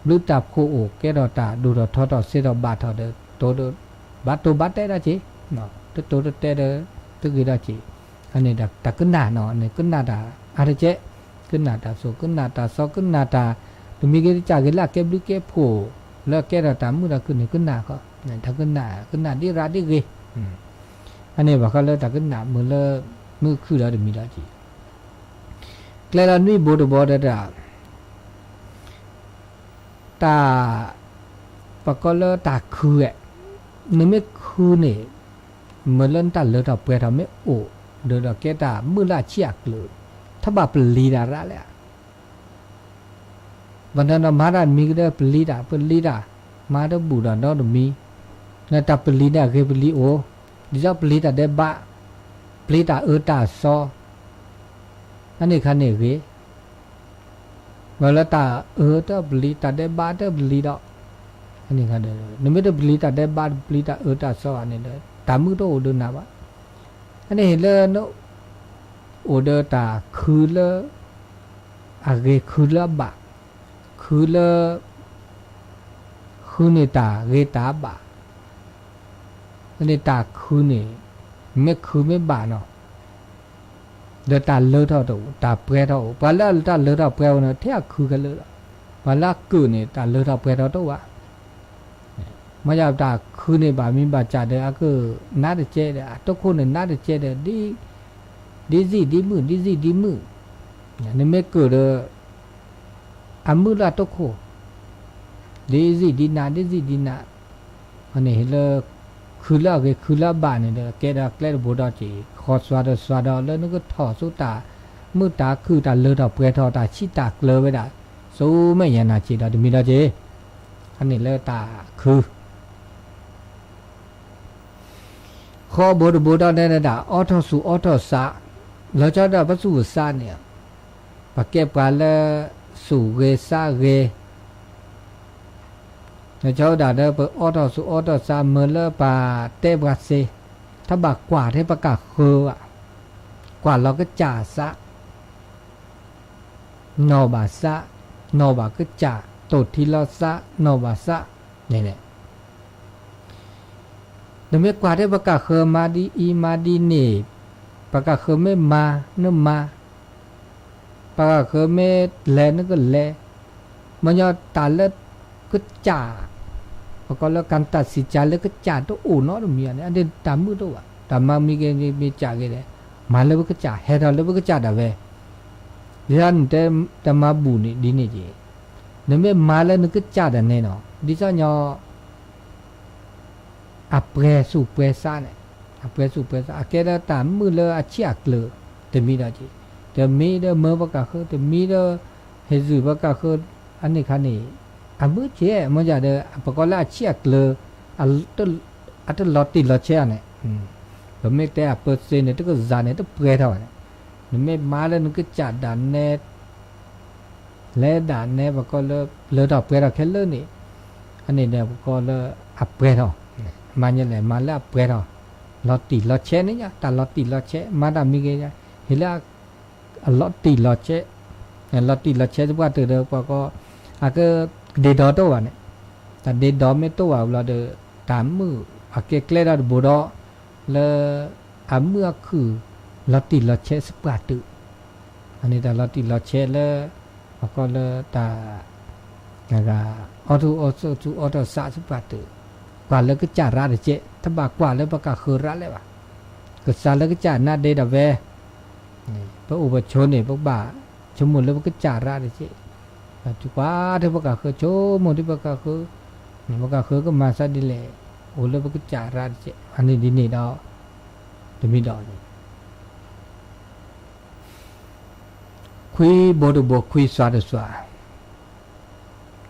ဘျုးတၢ်ဖှိၣ်အိၣ် ကဲထီၣ်တၢ်ဒိၣ်ထီၣ်ထီထီၣ်စ့ထီၣ်ဘၣ်ထီၣ်ဒီး တိၤဒီး, ဘၣ်တိၤဘၣ်တဲဒၣ်က့ၤ, တတိၤတတဲဒီး, တဂ့ၤဒၣ်က့ၤ, အန့ၣ်တၢ်ကနၣ်နီၤ န့ၣ်ကနၣ်တၢ်အါတကဲး, ကနၣ်တၢ်စိာ် ကနၣ်တၢ်စီ ကနၣ်တၢ် မ့ၢ်ဂ့ၤတစၢ်ဂ့ၤလၢအကဲဘျုးကဲဖှိၣ် လၢကဲထီၣ်တၢ်မုာ်တၢ်ခုၣ်န့ၣ် ကနၣ်ဃီ, တၢ်ကနၣ် ကနၣ်ဒ်ရးဒ်ဂ့ၤ, အန့ၣ်ဘၣ်ဃီလၢတၢ်ကနၣ်မုာ်လၢ မုာ်ခုၣ်ဒီးတမံၤဒီးက့ၤ, ကျဲလီၤနွံဘိတဘိဒီးတၢ် တၢ် ပကိးလၢတၢ်ခုဧဲ, နမ့ၢ်ခုန့ၣ် မ့ၢ်လၢနတၢ်လၢထီၣ်ပှဲၤထီၣ်မ့ၢ်အိၣ်, ဒီးဒီးကဲတၢ်မုာ်လၢအဆံၣ်အကျၢၤ, ထီၣ်ဘၣ်ပလံၤတၢ်ရၣ်လဲၣ်, ဘၣ်နီၤနီၤမၤတၢ်တမံၤကဒီးပလံၤတၢ် ပလံၤတၢ်, မၤတဘူၣ်ဒီးနီတမံၤ, နတၢ်ပလံၤန့ၣ်အဂ့ၤပလံၤအိၣ်, ဒ်သိးပလံၤတၢ်ဒဲးဘး, ပလံၤတၢ်အၢတၢ်သီ, အန့ၣ်ခါန့ၣ်ဂ့ၤ မ့ၢ်လၢတၢ်အၢတပလံၤ တၢ်ဒဲးဘးတပလံၤဒီး, နမ့ၢ်တပလံၤတၢ်ဒဲးဘးတပလံၤ တၢ်အၢတၢ်သီဘၣ်န့ၣ်ဒီး တၢ်မုာ်တအိၣ်ဒီးနၤဘၣ်. အန့ၣ်ဟ့ၣ်လၢနအိၣ်ဒီးတၢ်ခုလၢ အဂ့ၤခုလၢအဘၣ်, ခုလၢ ခုန့ၣ်တၢ်ဂ့ၤတၢ်ဘၣ်, န့ၣ်တၢ်ခုန့ၣ် မ့ၢ်ခုမ့ၢ်ဘၣ်နီၤ ဒီးတၢ်လၢထီၣ်တအိၣ် တၢ်ပှဲၤထီၣ်အိၣ်, ပှၤလၢတၢ်လၢထီၣ်ပှဲၤအိၣ်န့ၣ် ထဲအခုခဲလၢာ်လီၤ. ပှၤလၢအကုၢ်န့ၣ် တၢ်လၢထီၣ်ပှဲၤထီၣ်တအိၣ်ဘၣ်. မ့ၢ်ယတၢ်ခုန့ၣ်ဘၣ်မံဘၣ်စၢ်ဒီး အကုၢ်နးတကဲဒီး အတိခိၣ်န့ၣ်နးတကဲဒီး ဒ်စံၣ်ဒ်မုၣ် ဒ်စံၣ်ဒ်မုၣ်, နမ့ၢ်ကုၢ်ဒီး အမုာ်လၢအတိခိၣ် ဒ်စံၣ်ဒ်နး ဒ်စံၣ်ဒ်နး, န့ၣ်ဟ့ၣ်လၢ ခုလၢအဂ့ၤခုလၢအဘၣ်န့ၣ်ဒီး ကဲဒီးကျဲတဘိဒီးက့ၤ ဃီသွါဒီးသွါဒီးလၢနကထီၣ်ဆူတၢ်မုာ်တၢ်ခုၣ် တၢ်လၢထီၣ်ပှဲၤထီၣ် တၢ်ဆံၣ်တၢ်ကျၢၤဝဲဒၣ် ဆူမဲာ်ညါနၤက့ၤဒီးတမံၤဒီးက့ၤ, အန့ၣ်လၢတၢ်ခု ဃီဘိတဘိဒီးန့ၣ်ဒၣ် အိးထီၣ်ဆူၣ်အိးထီၣ်သး, လီၤဆီဒၣ်တၢ်ပသူၣ်ပသးန့ၣ်, ပကဲပှၤလၢ သူၣ်ဂ့ၤသးဂ့ၤ, လီၤဆီဒၣ်တၢ်ပအိးထီၣ်ဆူၣ်အိးထီၣ်သး မ့ၢ်လၢပှၤတဲပှၤစ့, တဘၣ်ကွၢ်ထဲပကဃၢၤဘၣ်, ကွၢ်လီၤကစၢ်သး နီၢ်ဘၣ်သး, နီၢ်ဘၣ်ကစၢ်, တိၢ်ထံလီၤသး, နီၢ်ဘၣ်သး, န့ၣ် နမ့ၢ်ကွၢ်ထဲပကဃၢၤမၤဒ်အံၤမၤဒ်န့ၣ်, ပကဃၢၤမ့ၢ်မၤနမၤ, ပကဃၢၤမ့ၢ်လဲၤနကလဲၤ, မ့ၢ်ညီတၢ်လၢကစၢ်, ပကိးလၢကၣ်တၢ်စံၣ်ကၢ်လၢကစၢ်တအိၣ်နီတမံၤန့ၣ် အဒၣ်တၢ်မုာ်တအိၣ်ဘၣ်, တၢ်မၤမံဂ့ၤမံစၢ်ဂ့ၤဒီး, မၤလၢပကစၢ် ဟဲထီၣ်လၢပကစၢ်ဒၣ်ဝဲ, ဒ်သိးနတဲတၢ်မၤဘူၣ်န့ၣ်ဒ်န့ၣ်က့ၤ, နမ့ၢ်မၤလၢနကစၢ်ဒၣ်နဲနီၤ ဒ်သိးညီ အပှဲၤသူၣ်ပှဲၤသးန့ၣ်, အပှဲၤသူၣ်ပှဲၤသး အကဲဒီးတၢ်မုာ်လၢအဆံၣ်အကျၢၤ, တမံၤဒီးက့ၤ, တမံၤဒီးမၢပကဃၢၤ, တမံၤဒီး ဟ့ၣ်ဂံၢ်ပကဃၢၤ, အန့ၣ်ခါန့ၣ်, အမုာ်ကဲ မ့ၢ်ယၤဒီး ပကိးလၢအဆံၣ်အကျၢၤ, အတလီၤတံၢ်လီၤဆဲးန့ၣ်, ပမ့ၢ်တဲအပၢၢ်သ့န့ၣ် တကစၢ်န့ၣ် တပှဲၤထီၣ်ဘၣ်န့ၣ်, နမ့ၢ်မၤလၢနကစၢ်ဒၣ်နဲ လဲၤဒၣ်နဲ ပကိးလၢ လၢထီၣ်ပှဲၤထီၣ်ခဲလၢာ်န့ၣ်, အန့ၣ်ဒီးပကိးလၢအပှဲၤထီၣ်, မၤညါလဲၣ် မၤလၢအပှဲၤထီၣ်, လီၤတံၢ်လီၤဆဲးန့ၣ်ညါ တၢ်လီၤတံၢ်လီၤဆဲး မၤတၢ်မံဂ့ၤ, ဟ့ၣ်လၢ အလီၤတံၢ်လီၤဆဲး, လီၤတံၢ်လီၤဆဲးသပှၢ်တၢၢ်ဒီး ပှၤကိး, အကဒ့ၣ်ဒီးတအိၣ်ဘၣ်န့ၣ်, တၢ်ဒ့ၣ်ဒီးမ့ၢ်တအိၣ်ဘၣ်ဘျီဒီး တၢ်မုာ်အကဲကျဲဒီးတဘိဒီး လၢ အမုာ်အခုၣ် လီၤတံၢ်လီၤဆဲးသပှၢ်တၢၢ်, အန့ၣ်တၢ်လီၤတံၢ်လီၤဆဲးလၢ ပကိးလၢတၢ် အီထီၣ်အီထီၣ်ဆူၣ်အီထီၣ်သးသပှၢ်တၢၢ်, ကွၢ်လၢကစၢ်ရၢတကဲး တဘၣ်ကွၢ်လၢပကဃၢၤရၢလၢၤဘၣ်, ကစၢ်လၢကစၢ်နါဒ့ဒၣ်ဝဲ, ပအိၣ်ပဆိးန့ၣ် ပကဘၣ်ဆိကမိၣ်လၢပကစၢ်ရၢတကဲး, ကွၢ်ထဲပကဃၢၤ ဆိကမိၣ်ထဲပကဃၢၤ, ပကဃၢၤကမၤသးဒ်လဲၣ်, အိၣ်လၢပကစၢ်ရၢတကဲး အန့ၣ်ဒ်န့ၣ်ဒီး တမံၤဒီး ခွံဘိတဘိ ခွံသွါတသွါ,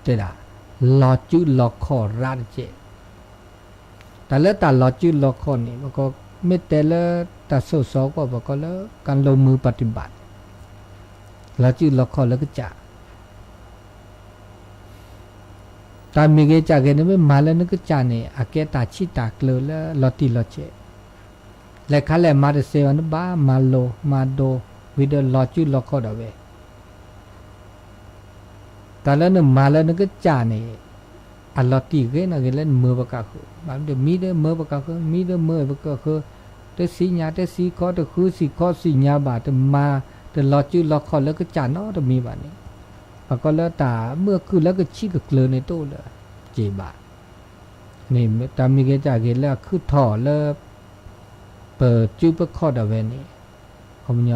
တဲဒၣ် လီၤစုလီၤခီၣ်ရၢတကဲး, တၢ်လၢတၢ်လီၤစုလီၤခီၣ်န့ၣ် ပကမ့ၢ်တဲလၢတၢ်ဆိၣ်စီကီၢ် ပကိးလၢ การลงมือปฏิบัติ, လီၤစုလီၤခီၣ်လၢကစၢ် တၢ်မံၤဂ့ၤကၢ်ဂ့ၤ နမ့ၢ်မၤလၢနကစၢ်န့ၣ် အကဲတၢ်ဆံၣ်တၢ်ကျၢၤလၢလီၤတံၢ်လီၤဆဲး, လဲၤခါလဲၣ်မၤတသ့ဘၣ် နဘၣ်မၤလိမၤဒိး ဝံၤဒီးလီၤစုလီၤခီၣ်ဒၣ်ဝဲ တၢ်လၢနမၤလၢနကစၢ်န့ၣ် အလီၤတံၢ်ဂ့ၤနီၢ်ဂ့ၤလၢနမၢပကဃၢၤ, ဘၣ်မနုၤမံဒီးမၢပကဃၢၤ, မံဒီးမၢပကဃၢၤ, တသ့ၣ်ညါတသံခီ တဃုသ့ၣ်ခီသ့ၣ်ညါဘၣ်, တမၤ တလီၤစုလီၤခီၣ်လၢကစၢ်နီတမံၤဘၣ်န့ၣ်, ပှၤကိးလၢတၢ်မုာ်အခုၣ်လၢကဆံၣ်ကကျၢၤန့ၣ်တအိၣ်လၢၤ က့ၤဘၣ်. န့ၣ် တၢ်မံၤဂ့ၤတၢ်ဂ့ၤလၢအခုၣ်ထီၣ်လၢ ပစုပခီၣ်ဒၣ်ဝဲန့ၣ် ခီပညီ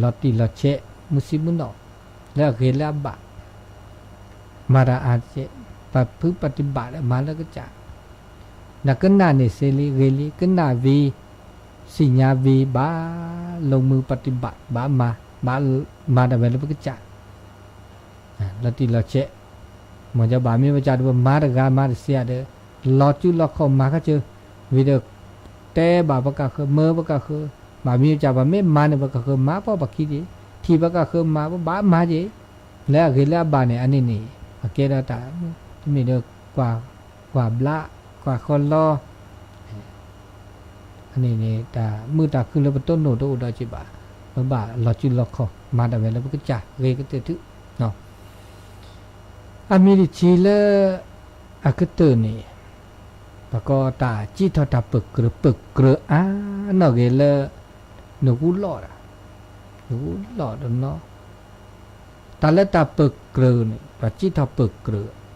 လီၤတံၢ်လီၤဆဲး မုၢ်ဆံမုၢ်နီၢ် လၢအဂ့ၤလၢအဘၣ် မၤတၢ်အါကဲး ပှၤဖုပှၤတဘၣ်ဒီးမၤလၢကစၢ် နကနၣ်န့ၣ်စ့လံ ဂ့ၤလံ ကနၣ်ဝံၤ သ့ၣ်ညါဝံၤ ဘၣ်လီၤမုၢ်ပှၤတဘၣ် ဘၣ်မၤ ဘၣ်မၤတၢ်ဝဲလၢပကစၢ် လီၤတံၢ်လီၤဆဲး မ့ၢ်ကဘၣ်မ့ၢ်ပကစၢ်ဒီး ပမၤတဂၤမၤတစဲးဒီး လီၤစုလီၤခီၣ်မၤခါဆၢ ဝံၤဒီး တဲဘၣ်ပကဃၢၤ မၢပကဃၢၤ ဘၣ်မ့ၢ်ပကစၢ် ပမ့ၢ်မၤန့ၣ် ပကဃၢၤမၤပှၤပှၤခံဒံး ထံၣ်ပကဃၢၤမၤ ပဘၣ်မၤက့ၤ လၢအဂ့ၤလၢအဘၣ်န့ၣ် အန့ၣ်န့ၣ် အကဲဒီးတၢ် တမ့ၢ်ဒီး ကွၢ် ကွၢ်ဘျး ကွၢ်ဃီလီ အန့ၣ်န့ၣ် တၢ်မုာ်တၢ်ခုၣ်လၢပတိၢ်နီၣ်တအိၣ်ဒီးက့ၤဘၣ် ပဘၣ်လီၤစုလီၤခီၣ် မၤတၢ်ဝဲလၢပကစၢ် ဂ့ၤကတၢၢ်ထု အမံၤတဆံလၢ အကတၢၢ်န့ၣ် ပကိးတၢ်စံၣ်ထီၣ်တၢ်ပၢၢ်ကြၢး ပၢၢ်ကြၢးအါနီၢ်ဂ့ၤလၢ နဂူၢ်လီၢ်ဒၣ် နဂူၢ်လီၢ်တနီၤ တၢ်လၢတၢ်ပၢၢ်ကြၢးန့ၣ် ပစံၣ်ထီၣ်ပၢၢ်ကြၢး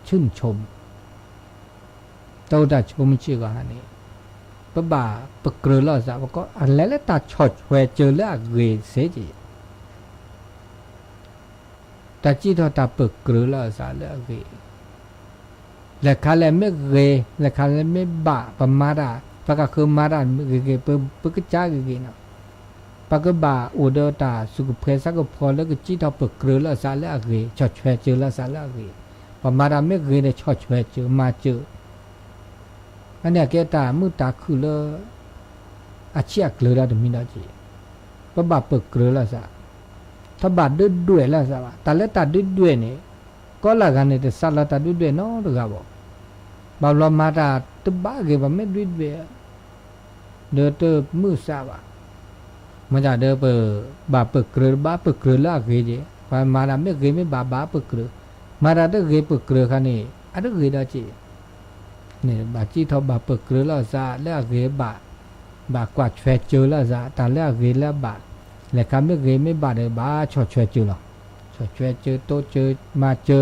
ဆူၣ်ဆိ တၢ်အိၣ်တၢ်ဆိးမုၢ်ဆ့ၣ်ဂီၤဟါန့ၣ် ပဘၣ်ပၢၢ်ကြၢးလီၤစး ပကိးအလဲၤလၢတၢ်ဆီၣ်ထွဲစၢၤလၢအဂ့ၤစ့ၢ်ကီး တၢ်စံၣ်ထီၣ်တၢ်ပၢၢ်ကြၢးလီၤစးလၢအဂ့ၤ လဲၤခါလဲၣ်မ့ၢ်ဂ့ၤ လဲၤခါလဲၣ်မ့ၢ်ဘၣ် ပမၤတၢ် ပကဃၢၤမၤတၢ်ဂ့ၤဂ့ၤ ပကစၢ်ဂ့ၤဂ့ၤနီၤ ပကဘၣ်အိၣ်ဒီးတၢ်စူၢ်ကဖှဲးသးကဖီလၢကစံၣ်ထီၣ်ပၢၢ်ကြၢးလီၤစးလၢအဂ့ၤ ဆီၣ်ထွဲစၢၤလီၤစးလၢအဂ့ၤ ပမၤတၢ်မ့ၢ်ဂ့ၤဒီးဆီၣ်ထွဲစၢၤ မၤစၢၤ အန့ၣ်အကဲတၢ်မုာ်တၢ်ခုၣ်လၢ အဆံၣ်အကျၢၤဒၣ်တမံၤဒီးက့ၤ ပဘၣ်ပၢၢ်ကြၢးလီၤစး တဘၣ်ဒုးဒွဲၣ်လီၤစးဘၣ် တၢ်လၢတၢ်ဒုးဒွဲၣ်န့ၣ် ကိးလၢဂၤန့ၣ် တစးလီၤတၢ်ဒုးဒွဲၣ်နီတဂၤဘၣ် ဘၣ်ဘျီမၤတၢ်တဘၣ်ဂ့ၤ ပမ့ၢ်ဒုးဒွဲၣ် ဒီးတမုာ်စးဘၣ် မ့ၢ်ဒၣ်ဒီးပဘၣ်ပၢၢ်ကြၢး ဘၣ်ပၢၢ်ကြၢးလၢအဂ့ၤက့ၤ ပှၤမၤတၢ်မ့ၢ်ဂ့ၤမ့ၢ်ဘၣ် ဘၣ်ပၢၢ်ကြၢး မၤတၢ်တဂ့ၤပၢၢ်ကြၢးခါန့ၣ် အတဂ့ၤဒီးက့ၤ န့ၣ် ဘၣ်စံၣ်ထီၣ်ဘၣ်ပၢၢ်ကြၢးလီၤစးလၢအဂ့ၤဘၣ် ဘၣ်ကွၢ်ထွဲစၢၤလီၤစး တၢ်လၢအဂ့ၤလၢအဘၣ် လဲၤခါမ့ၢ်ဂ့ၤမ့ၢ်ဘၣ်ဒီး ဘၣ်ဆီၣ်ထွဲစၢၤလီၤ ဆီၣ်ထွဲစၢၤတိစၢၤမၤစၢၤ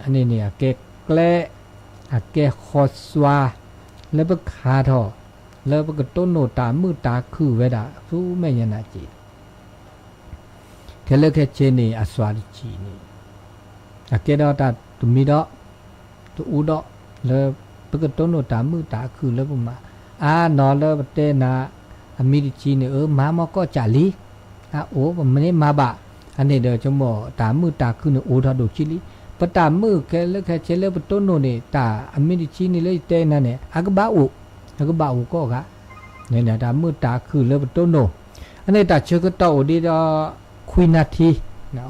အန့ၣ်န့ၣ် အကဲကျဲ အကဲဃီစွါ လၢပခါထီၣ် လၢပကတိၢ်နီၣ်တၢ်မုာ်တၢ်ခုၣ်ဝဲဒၣ် ဆူမဲာ်ညါနၤက့ၤ ခဲလၢာ်ခဲဆ့န့ၣ် အစွၤတဆံးန့ၣ် အကဲဒီးတၢ်တမံၤဒီး တအူဒီး လၢပကတိၢ်နီၣ်တၢ်မုာ်တၢ်ခုၣ်လၢပမၤ အါနီၤလၢပတဲနၤ အမံၤတဆံန့ၣ် အၢ မၤမီၢ်ကီၢ်ကၢ်လံ အအိၣ် ပမ့ၢ်မၤဘၣ် အန့ၣ်ဒီးဆိကမိၣ်တၢ်မုာ်တၢ်ခုၣ်န့ၣ် အိၣ်ထီၣ်ဒိၣ်ဆံလံ ပတၢ်မုာ်ခဲလၢာ်ခဲဆ့လၢပတိၢ်နီၣ်န့ၣ် တၢ်အမံၤတဆံန့ၣ်လၢယတဲနၤန့ၣ် အကဘၣ်အိၣ် အကဘၣ်အိၣ်ကိးဂၤ န့ၣ်တၢ်မုာ်တၢ်ခုၣ်လၢပတိၢ်နီၣ် အန့ၣ်တၢ်ဆၢကတီၢ်အိၣ်ဒံးဒီး ခွံနၣ်ထံ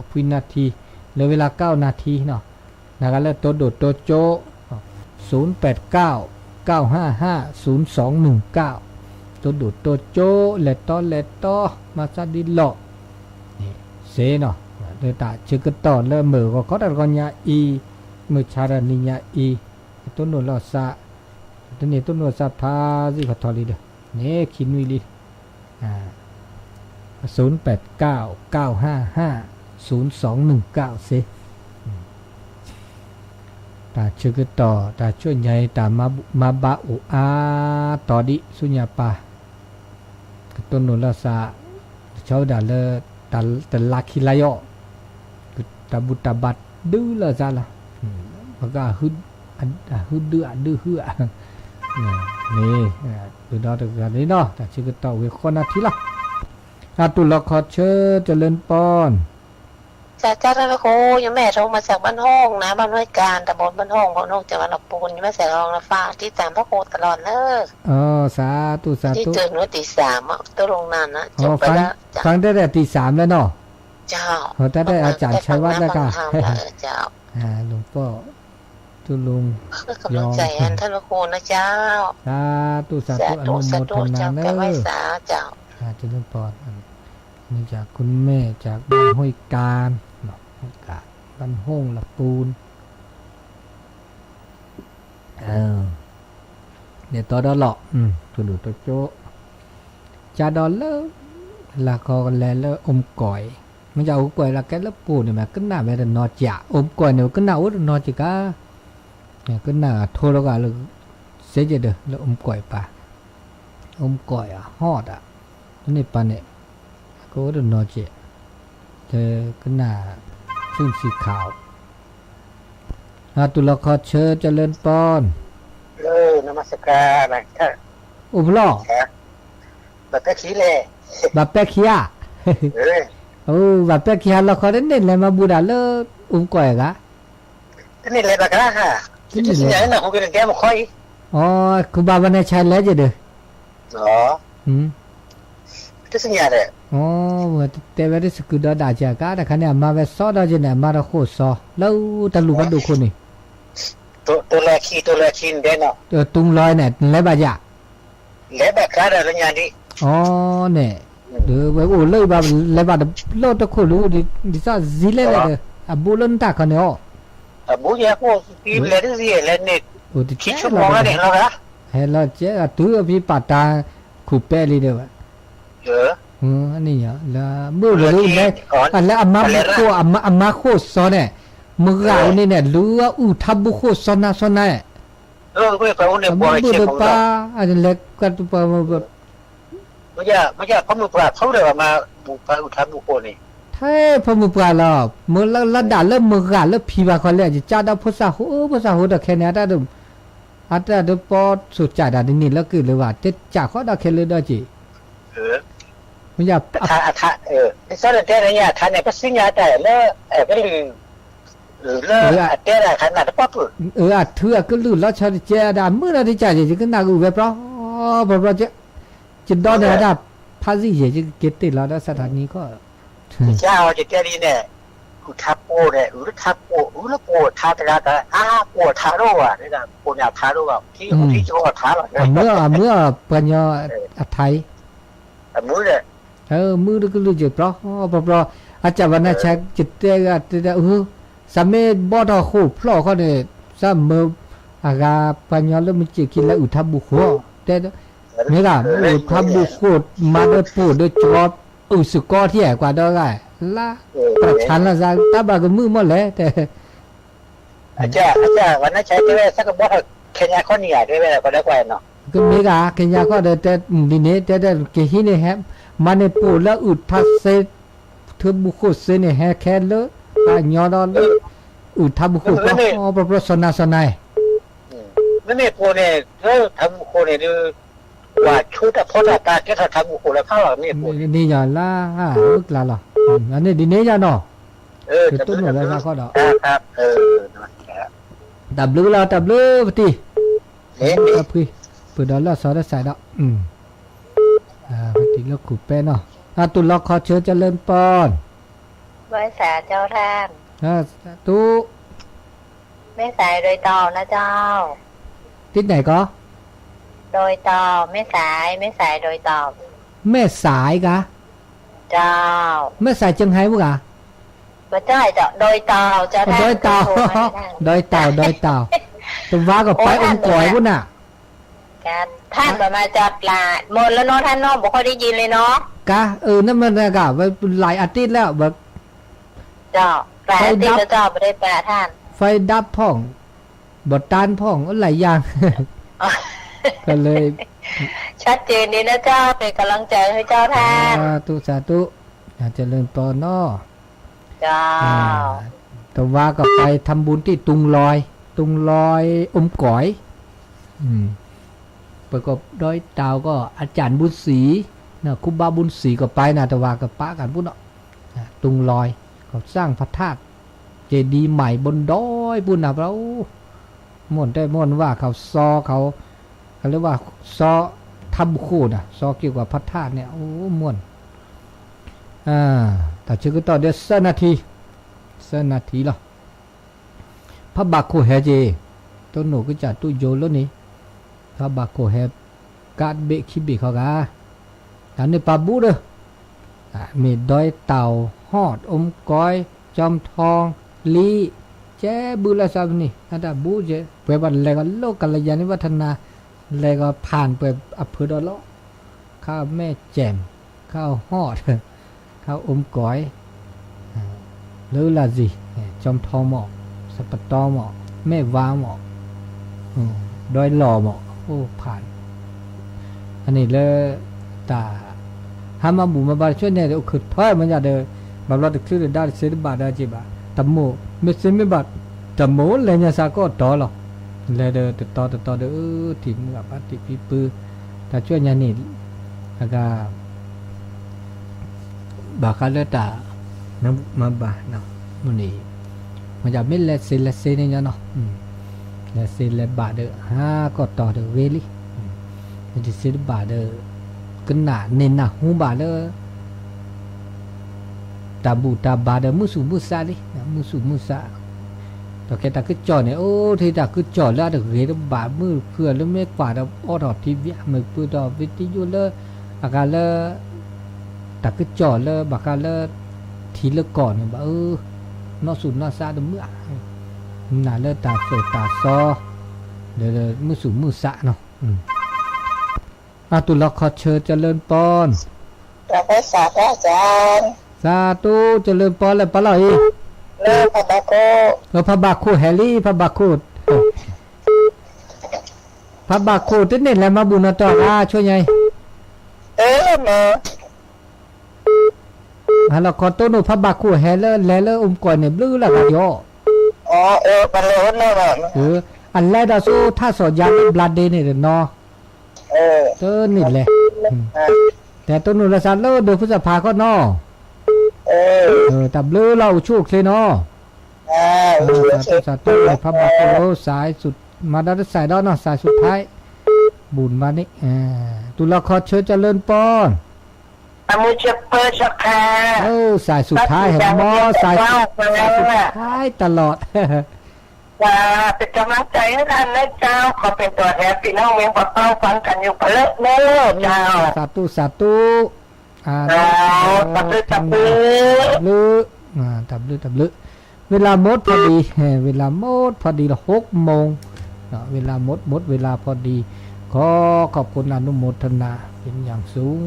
ခွံနၣ်ထံ လၢဝဲလၢကၢၣ်နၣ်ထံနီၤ နဂၤလၢတိၢ်ဒိၣ်တိစၢၤ သုၣ်ပၢၣ်ကၢၣ် ကၢၣ်ဟၣ်ဟၣ် သုၣ်သွင်ၣ်ၼိုင်ၣ်ကၢၣ် တိၢ်ဒိၣ်တိစၢၤ လဲၤတီလဲၤတီ မၤသးဒ်လီၤ စ့နီၤ လၢတၢ်ဆၢကတီၢ်လၢမုၢ်ဂီၤခီတၢ်တခီညါအံၤ မုၢ်ဆါတနံၤညါအံၤ ကတိၢ်နီၣ်လီၤစး တန့ၢ်တိၢ်နီၣ်စးဖးစ့ၢ်ကီးထီၣ်လံဒီး န့ၣ်ခံနွံလံ သုၣ်ပၢၣ်ကၢၣ် ကၢၣ်ဟၣ်ဟၣ် သုၣ်သွင်ၣ်ၼိုင်ၣ်ကၢၣ်စ့ တၢ်ဆၢကတီၢ် တၢ်ဆူညါအံၤ တၢ်မၤဘူၣ်မၤဘါအိၣ်အါတီၤဒံး ဆူညါပၢ် ကတိၢ်နီၣ်လီၤစး ကဆီဝဲဒၣ်လၢ တလါခံလါယီၤ တၢ်ဘူၣ်တၢ်ဘါဒုးလီၤစးလီၤ ပက အဟုဒုအဒုဟုဧါ န့ၣ် ဒုးဒီးတဂၤန့ၣ်နီၤ တၢ်ဆၢကတီၢ်ဝံၤဃီနၣ်ထံလီၤ အတူၢ်လီၤခီဆၢ เจริญพร จากเจ้าท่านพระครู ยังไม่โทรมาจากบ้านห้องนะ บ้านห้วยกาญ ตำบลบ้านห้อง บ้านห้อง จังหวัดลำพูน ยังไม่เสร็จห้องนะ ฝากติดตามพระครูตลอดเนอะ อ๋อ สาธุ สาธุ ที่ตื่นเมื่อตีสามอะ ตกลงนานนะ อ๋อ จบไปแล้ว ฟัง จ้ะ ฟังตั้งแต่ตีสามแล้วเนาะ เจ้า เออ ตั้งแต่อาจารย์ชัยวัฒน์แล้วค่ะ เจ้า อ่า หลวงพ่อ ทุลุง ให้กำลังใจ ยอง ท่านพระครูนะเจ้า สาธุ สาธุ สาธุ อนุโมทนา สาธุ เจ้า เนอะ แผ่เมตตา เจ้า อ่า เจริญพร อันนี้จากคุณแม่จากบ้านห้วยกาญเนาะ ห้วยกาญ บ้านห้องละปูน เออ ဒီးတီဒီးလီၤ တိၢ်ဒိၣ်တိစၢၤ ကဒီးလၢ လၢခီကလဲၤလၢအိၣ်ကီၢ်အံၤ မ့ၢ်ယအိၣ်ကွဲးလၢကဲလၢပှိၢ်န့ၣ်မ့ၢ် ကနၣ်ဝဲတနီၤကၠး အိၣ်ကွဲးန့ၣ် ကနၣ်အိၣ်တနီၤကၠးကါ, ကနၣ်ထိလီၤဂာ်လၢ စ့ယဲၢ်ဒၢး လၢအိၣ်ကွဲးပၢ်, အိၣ်ကွဲးအဟီၣ်တၢ်, န့ၣ်ပၢ်န့ၣ် ကအိၣ်တနီၤကၠး, တကနၣ် သုးစံခါအီၤ, တူၢ်လီၤခီဆၢ ကၠၢလၢပီၢ်, အိၣ်ဖျီၣ် ဘၣ်ပဲခံဧါ, အိၣ်ဘၣ်ပဲခံဟါလီၤခီတန့ၢ်လဲၤမၤဘူၣ်ဒၣ်လၢ အိၣ်ကွဲးဂၤ, တန့ၢ်လဲၤဘၣ်ကါ, တန့ၢ်လဲၤ, အိ ခူဘၣ်ဘၣ်န့ၣ်ဆါလဲၣ်က့ၤဒီး, တသ့ၣ်ညါဒီး, အိ တဲဝဲတစကုၤဒီးဒၣ်ကၢ်ကါ တခါန့ၣ် အမါဝဲစီဒီးက့ၤန့ၣ် အမါတဃိၣ်စီ လၢတၢ်လူၢ်ဖးဒိၣ်ခိၣ်န့ၣ်, တိလၢခံ တိလၢခံန့ၣ်ဒဲးနီၤ, တုံလီၤန့ၣ် လဲၤဘၣ်ယၤ လဲၤဘၣ်ကျါဒီးလၢညါဒ်, အိ န့ၣ်, ဝဲအိၣ်လၢဘၣ် လဲၤဘၣ်တဘျီတခိၣ်လူၤ ဒ်သိးဇံလဲၣ်လဲၣ်ဒီး အဘူးလၢနတၢ်ခီန့ၣ်အီၤ, အဘူးယဲၢ်ခိၣ် လဲၤတသ့လဲၤန့ၣ်, အိ တကဲလီၤ, ဟဲလီၤကဲ အတုၤအဖံပာ်တၢ် ခူၣ်ပဲလံဒီးဝဲ န့ၣ်လၢမုၢ်ဝဲလၢ လၢအမါဃိၣ် အမါဃိၣ်စီန့ၣ်, မုၢ်ဂၤအိၣ်န့ၣ်န့ၣ် လူၤအုၣ်ထါဘူၣ်ဃိၣ်စီနၤစီနၤ, မုၢ်ဒိၣ်ပၢ် လဲၤကတပှၤ ထဲဖီမုၢ်ပှၢ်လီၤ, မ့ၢ်လၢဒၣ်လၢမုၢ်ဂၤလၢဖံဘၣ်ခီလဲၣ် ယကၢ်ဒီးဖိသၣ်ဃိ ဖိသၣ်ဃိဒီးခဲန့ၣ် အတၢ်ဒုးပီၣ်ဆိးကၠးတၢ်တနံၤလၢက့ၤလၢၤဘၣ် တကၢ်ဃီဒီးခဲလၢာ်ဒီးက့ၤ, မ့ၢ် အထါ အထါ အထါန့ၣ် ပသ့ၣ်ညါတၢ်လၢ ကလုၢ် လၢ အတဲတၢ်ခါန့ၣ်တပီၢ်ပူၤ, အထါအကလုၢ်လီၤဆီတကဲဒၣ် မုၢ်လီၤတကးယဲၢ် ယကနၣ်ကအုၣ်ဝဲပြီ ပြီပြီ ယဒိးန့ၢ်ဝဲဒၣ် ဖးစံၣ်ယဲၢ် ယကက့ၤတ့ၢ်လီၤဒီးစးထီၣ်နံၤခီၣ်, ယကၢ်အီၤယတဲလံန့ၣ်, အုၣ်ထါပိာ်န့ၣ် အုၣ်လၢထါပိာ် အုၣ်လၢပိာ်ထါတဂၤတဂၤ အါပိာ်ထါဒိၣ်ဘၣ် ပိာ်န့ၣ်အထါဒိၣ်ဘၣ် ထံထံထီထါလီၤ, အမုၢ်အမုၢ်ပှၤညီအထါအံၤ အမုၢ်ဒီး မုၢ်တကလုၢ်ယဲၢ်ပြီ ပြီပြီ အကၢ်ဘၣ်နၤဆါ ယတဲဂၤတဲဒၣ်အု စးမ့ၢ်ဘီထီၣ်ဃိၣ်ဖျီၣ်ခီန့ၣ် စးမၢအဂၤပှၤညီလၢမုၢ်စ့ၢ်ခံလၢအုၣ်ထါဘူၣ်ဃိၣ် တဲ မ့ၢ်ဂ့ၤ မ့ၢ်အုၣ်ထါဘူၣ်ဃိၣ် မၤဒီးပိာ်ဒီးကီ အုၣ်စ့ၢ်ကီးထဲကွၢ်ဒီးဂၤ လါ ပှၤဆါလီၤစး တၢ်ဘၣ်ကမုာ်မီၢ်လဲၣ် တဲ အကၢ် အကၢ် ပှၤနၢ်ဆါတဲဝဲ သးကဘီထီၣ်ခဲညါခီနံၤဧါ တဲဝဲ ပှၤဒီးကွၢ်နီၤ ကမ့ၢ်ဂ့ၤ ခဲညါခီဒီး တဲဒ်န့ၣ် တဲတဲကဟံးန့ၣ်ဟဲ မၤန့ၢ်ပိာ်လၢအုၣ်ထါစ့ ထါဘူၣ်ဃိၣ်စ့န့ၣ် ဟဲခဲလၢ ပှၤညီဒီးလၢ အုၣ်ထါဘူၣ်ဃိၣ် ပြီပြီစီၤနၤစီၤနၤ မ့မ့ၢ်ပိာ်န့ၣ် ထါဘူၣ်ဃိၣ်န့ၣ်ဒုး ပှၤဆိတၢ်ဖီတၢ်တၢ်ကဲထီၣ်ထါဘူၣ်ဃိၣ်လၢဖးလီၤ မ့ၢ်ပိာ်န့ၣ် န့ၣ်ယၤလၢ မုၢ်ကျါလီၤ အန့ၣ်ဒ်န့ၣ်ယၤနီၤ ကတိၢ်နီၣ်လၢသးခီဒီး တၢ်ဘျုးလီၤ တၢ်ဘျုးပတံၤ ဖှံ ပှဲၤဒီးလၢအစီၤတၢ်စးဒီး ပတံၤလၢခူၣ်ပဲနီၤ အတူၢ်လီၤခီဆၢကၢလၢပီၢ် ဘၣ်စးကၠီထၣ် တူၢ် မဲၢ်စးဒွဲၣ်တီၤနၢ်ကၠီ တံၤန့ၣ်ကီ ဒွဲၣ်တီၤ မဲၢ်စး မဲၢ်စးဒွဲၣ်တီၤ မဲၢ်စးကါ ကၠီ မဲၢ်စးကၠိဟဲဝဲဂၤ ဘၣ်ကၠီ ဒွဲၣ်တီၤ ကၠီထၣ် ဒွဲၣ်တီၤ ဒွဲၣ်တီၤ ဒွဲၣ်တီၤ တဝါကပာ်အိၣ်ကွဲးဝဲနၤ ထၣ်ဘၣ်မၤကၠီပျၢ် မ့ၢ်လၢနီၢ်ထၣ်နီၢ် ဘၣ်ဃီဒ်ယံၤလံနီၤ ကါ အၢ နမ့ၢ်နကါ ဝဲလၢအတ့ၢ်လၢ ဖဲဒၣ် ဖဲဒၣ်ဖီၣ် ဘီတၢ်ဖီၣ် လၢယၤ ကလၢ ชัดเจนดีนะเจ้า เป็นกำลังใจให้เจ้าท่าน สาธุ สาธุ เจริญพรเนาะ เจ้า တဝါကပာ် ทำบุญที่ตุงลอย ตุงลอย อมก๋อย ပကဒွဲၣ်တီၤကီး อาจารย์บุญศรี ครูบาบุญศรี ကပာ်နၤ တဝါကပာ်ကၢ်ပူၤနီၤ ตุงลอย เขาสร้างพระธาตุเจดีย์ใหม่บนดอย ပူၤနၤ ပှၤအိၣ် မူၢ်တဲမူၢ်ဝဲ เขาซ้อ เขา เขาเรียกว่าซ้อ ถ้ำโขด อ่ะ ซ้อเกี่ยวกับพระธาตุเนี่ย โอ้ ม่วน อ่า တၢ်ဆၢကတီၢ်ဒီး ဆယ်นาที ဆယ်นาทีလီၤ ဖးဘၣ်ခိၣ်ဟဲက့ၤ တိၢ်နီၣ်ကစၢ်တူၢ်ယိၤလၢန့ၣ် ဖးဘၣ်ခိၣ်ဟဲ ကးဘ့ၣ်ခံဘ့ၣ်ခီဂၤ တၢ်န့ၣ်ပာ်ဘူးဒီး မ့ၢ်ဒွဲၣ်တီၤ ဟီၣ် အိမ်ကွဲး จอมทอง လံ ကဲဘုလၢသးပနံၣ် အတၢ်ဘူးကဲ ပှဲၤဘၣ်လဲၤကီးလၢကလၢယၤန့ၣ် วัฒนา လဲၤကီးဖၣ်ပှဲၤအဖုဒီးလီၤ ခါမဲၢ်ကဲၣ် ခါဟီၣ် ခါအိမ်ကွဲး လၢလၢ်စံၣ်, ကၠီထီမး, စပတီမး, မဲၢ်ဝါမး, ဒီလီၤမး, အိၣ်ဖးန့ၣ်, အန့ၣ်လၢ တၢ် ဟါမၢ်ဘူၣ်မၤဘၣ်တဆၢညါဒီး အိၣ်ခုးထီၣ်မးညါဒီး ဘၣ်ဘျီတချုးဒီးဒါတစ့တဘၣ်ဒီးက့ၤဘၣ်, တမိၢ် မ့ၢ်သ့မ့ၢ်ဘၣ် တမိၢ်လဲၤညါစ့ၢ်ကီးတီၤလီၤ, လဲၤဒီးတတီၤတတီၤဒီး ထံၣ်မုၢ်အဘၣ်တံၢ်ဖံပုၢ်, တၢ်ဆၢညါန့ၣ် အဂၤ ဘၣ်ဃးလၢတၢ် မၤဘၣ်န့ၣ်, မ့ၢ်လဲၤစ့လဲၤစ့န့ၣ်ညီနီၤ, လဲၤစ့လဲၤဘၣ်ဒီး ဟါကီၢ်တီၤဒီးဂ့ၤလံ, မ့ၢ်တစ့တဘၣ်ဒီး ကနၣ်န့ၢ်နၢ်ဟူဘၣ်လၢ တၢ်ဘူၣ်တၢ်ဘါဒီးမုၢ်ဆူၣ်မုၢ်ဆါလံ, မုၢ်ဆူၣ်မုၢ်ဆါ, ဒီးခဲတၢ်ကစီၣ်န့ၣ် အိၣ်ထဲတၢ်ကစီၣ်လၢအတဂ့ၤတဘၣ်မုၢ်ခုၣ်လၢမ့ၢ်ကွၢ်ဒီးအိးထီၣ်ထံဘံၣ်မ့ၢ်ပၢၢ်ဒီး ဝံတယိၣ်လၢ အဂၤလၢ တၢ်ကစီၣ်လၢဘၣ်ဃးလၢ ထံလၢကီၢ်န့ၣ်ဘၣ်, နီၢ်ဆူၣ်နီၢ်ဆါတမုာ်, နာ်လၢတၢ်သိၣ်တၢ်သီ ဒီးမုၢ်ဆူၣ်မုၢ်ဆါနီၤ, အတူၢ်လီၤခီဆၢကလၢၢ်ပီၢ်, စးတူၢ်ကလၢၢ်ပီၢ်လၢပလီၢ်အံၤ, ဖးဘၣ်ခိၣ်ဟဲလံ ဖးဘၣ်ခိၣ်, ဖးဘၣ်ခိၣ်တန့ၢ်လဲၤမၤဘူၣ်နီၢ်တီၢ်ဂၤဆိညါအံၤ, ဟဲလီၤခီတိၢ်နီၢ် ဖးဘၣ်ခိၣ်ဟဲလၢ လဲၤလၢအိၣ်မူကီၢ်န့ၣ် ဘျုးလၢ်ဂၤယီၤ, အလဲၤဒီးဆူထါစီၣ်ယါလၢဘျါဒ့န့ၣ်တနီၤ, တန့ၢ်လဲၤ, တဲတိၢ်နီၢ်လၢစးလၢဒိးဖုစၣ်ဖးခီနီၤ, တၢ်ဘျုးလၢအိၣ်ဆူၣ်အိၣ်ချ့နီၤ, စးတူၢ်စးတူၢ် ဖးဘၣ်ခိၣ် စးစု မၤဒီးတစဲးဒီးနီၤ စးစုဖး ဘူၣ်မၤန့ၣ်, တူၢ်လီၤခီဆၢကလၢၢ်ပီၢ်, စးစုဖးဟဲမီ စးစုဖးတလီၢ်, เป็นกำลังใจให้ท่านนะเจ้า ขอเป็นตัวแทนพี่น้องเมืองปากเป้าฟังกันอยู่เปล่าเนอะเจ้า สาธุ สาธุ ตาบลือ ตาบลือ ตาบลือ ตาบลือ เวลาหมดพอดี เวลาหมดพอดีละหกโมง เวลาหมด หมดเวลาพอดี ขอขอบคุณอนุโมทนาเป็นอย่างสูง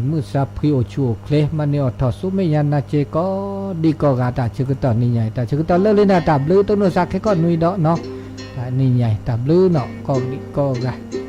မုၢ်ဆါဖှံအိၣ်ဆူၣ်အိၣ်ချ့ မၤန့ၢ်အီၣ်ထီၣ်ဆူမဲာ်ညါနၤစ့ၢ်ကီး ဒ်ကိးဂၤ တၢ်ဆၢကတီၢ်နံၤညါအံၤ တၢ်ဆၢကတီၢ်လၢလံန့ၣ် တၢ်ဘျုးတိၢ်နီၣ်စၢ်ခဲကီၢ်နွံဒီးနီၤ နံၤညါအံၤ တၢ်ဘျုးနီၤ ကိးဒံးကိးဂၤ